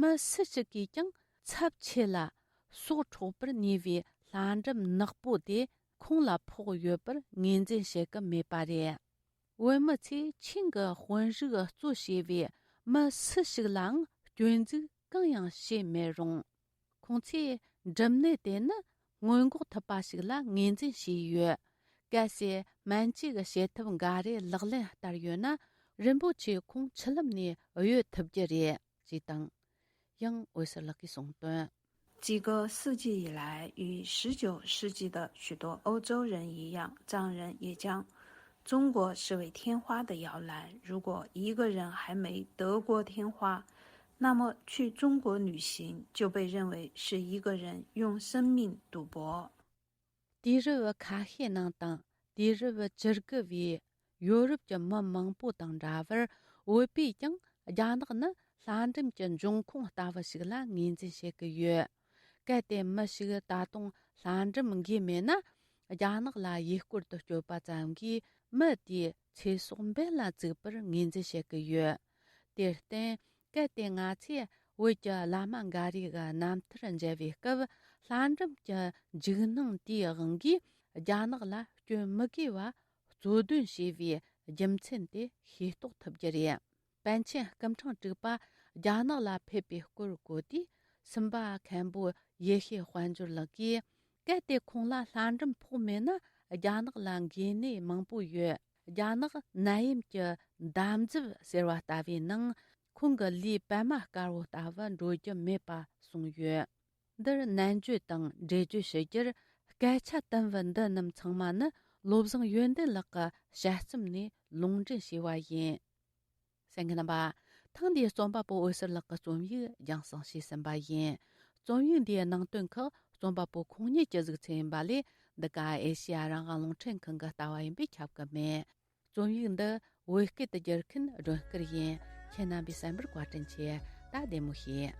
མི་སུ་ཞིག་གིས་ཀྱང་ཚབས་ཆེ་ལ་སྲོག་འཕྲོག་པར་ནུས་པའི་ལྷ་འབྲུམ་ནག་པོ་དེ་ཁོང་ལ་ཕོག་ཡོད་པར་ངོས་འཛིན་བྱེད་ཀྱི་མེད་པ་རེད། བོད་མི་ཚོས་ཆིང་གི་དཔོན་རིགས་གཙོ་བྱས་པའི་མི་སུ་ཞིག་ལའང་སྐྱོན་འཛུགས་གང་ཡང་བྱེད་མེད་རུང་། ཁོང་ཚོས་འབྲུམ་ནད་དེ་ནི་སྔོན་འགོག་ཐུབ་པ་ཞིག་ལ་ངོས་འཛིན་བྱས་ཡོད། གལ་སྲིད་སྨན་བཅོས་ཀྱི་བྱེད་ཐབས་འགའ་རེ་ལག་ལེན་བསྟར་ཡོད་ན། རིན་པོ་ཆེ་ཁོང་ཆུ་ལམ་ནས་གཡོལ་ཐུབ་རྒྱུ་རེད་ཅེས་དང་། ཡང་འོད་ཟེར་ལགས་ཀྱིས་གསུངས་དོན། 几个世纪以来，与十九世纪的许多欧洲人一样，藏人也将中国视为天花的摇篮。如果一个人还没得过天花，那么去中国旅行就被认为是一个人用生命赌博。 དུས་རབས་ཁ་ཤས་ནང་དང་དུས་རབས་བཅུ་དགུ་བའི་ཡོ་རོབ་ཀྱི་མི་མང་པོ་དང་འདྲ་བར། བོད་པས་ཀྱང་རྒྱ་ནག་ནི་ལྷ་འབྲུམ་གྱི་འབྱུང་ཁུངས་ལྟ་བུ་ཞིག་ལ་ངོས་འཛིན་བྱེད་ཀྱི་ཡོད། གལ་ཏེ་མི་ཞིག་ད་དུང་ལྷ་འབྲུམ་འགོས་མེད་ན། རྒྱ་ནག་ལ་ཡུལ་སྐོར་དུ་བསྐྱོད་པ་ཙམ་གྱིས་མི་དེའི་ཚེ་སྲོག་འབེན་ལ་བཙུགས་པར་ངོས་འཛིན་བྱེད་ཀྱི་ཡོད། དེར་བརྟེན། གལ་ཏེ་ང་ཚོས་བོད་ཀྱི་བླ་མ་འགའ་རེ་གི་རྣམ་ཐར་མཇལ་བའི་སྐབས། ལྷ་འབྲུམ་གྱི་འཇིགས་སྣང་དེའི་དབང་གིས་རྒྱ་ནག་ལ་སྐྱོན་མི་དགོས་པ་གཙོ་འདོན་བྱས་པའི་རྒྱུ་མཚན་དེ་ཤེས་རྟོགས་ཐུབ་རྒྱུ་རེད། པཎ་ཆེན་སྐུ་ཕྲེང་དྲུག་པ་རྒྱ་ནག་ལ་ཕེབས་པའི་སྐོར་གོ་དུས། སུམ་པ་མཁན་པོ་ཡེ་ཤེས་དཔལ་འབྱོར་ལགས་ཀྱིས། གལ་ཏེ་ཁོང་ལ་ལྷ་འབྲུམ་ཕོག་མེད་ན། རྒྱ་ནག་ལ་འགོས་ནད་མང་པོ་ཡོད། རྒྱ་ནག་ནད་ཡམས་ཀྱི་འདམ་རྫབ་ཟེར་བ་ལྟ་བུའི་ནང་། ཁོང་གི་ལུས་པད་མ་དཀར་བོ་ལྟ་བུ་འགྲོ་རྒྱུ་མེད་པ་གསུངས་ཡོད། འདིར་ནན་བརྗོད་དང་འགྲེལ་བརྗོད་ཞུ་རྒྱུར། སྐད་ཆ་དམ་བུ་འདི་རྣམས་ཚང་མ་ནི་བློ་བཟང་ཡོན་ཏན་ལགས་ཀྱི་དཔྱད་རྩོམ་ནས་ལུང་འདྲེན་བྱས་པ་ཡིན། གསན་མཁན་རྣམ་པ། ཐེངས་འདིའི་རྩོམ་པ་པོ་འོད་ཟེར་ལགས་ཀྱི་རྩོམ་ཡིག་རྒྱང་སྲིང་བྱས་ཟིན་པ་ཡིན། རྩོམ་ཡིག་འདིའི་ནང་དོན་ཁག་རྩོམ་པ་པོ་ཁོང་ཉིད་ཀྱི་གཟིགས་ཚུལ་ཡིན་པ་ལས། འདི་ག་ཨེ་ཤེ་ཡ་རང་དབང་རླུང་འཕྲིན་ཁང་གི་ལྟ་བ་ཡིན་པས་ཁྱབ་ཀྱི་མེད། རྩོམ་ཡིག་འདི་བོད་སྐད་དུ་བསྒྱུར་མཁན་སྒྲོན་སྐུར་ཡིན། ཁྱེད་རྣམ་པས་གསན་པར་བཀའ་དྲིན་ཆེ། ད་བདེ་མོ་བྱོས།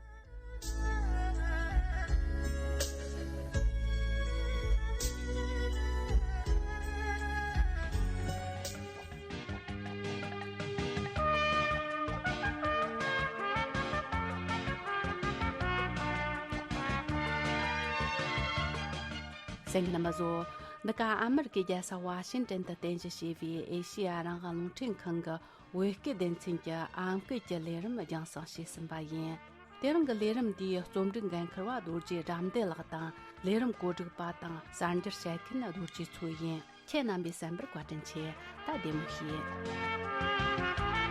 གསན་མཁན་རྣམ་པ་ཚོ། འདི་ག་ཨ་མེ་རི་ཀའི་རྒྱལ་ས་ཝ་ཤིང་ཏན་དུ་རྟེན་གཞི་བྱས་པའི་ཨེ་ཤེ་ཡ་རང་དབང་རླུང་འཕྲིན་ཁང་གི་བོད་སྐད་སྡེ་ཚན་གྱི་ཨམ་སྐད་ཀྱི་ལས་རིམ་རྒྱང་སྲིང་བྱས་ཟིན་པ་ཡིན། དེ་རིང་གི་ལས་རིམ་འདིའི་རྩོམ་སྒྲིག་འགན་འཁུར་བ་རྡོ་རྗེ་དགྲ་འདུལ་ལགས་དང་། ལས་རིམ་གོ་སྒྲིག་པ་དང་གསར་འགྱུར་བཤད་མཁན་རྡོ་རྗེ་མཚོ་ཡིན། ཁྱེད་རྣམ་པས་གསན་པར་བཀའ་དྲིན་ཆེ། ད་བདེ་མོ་བྱོས།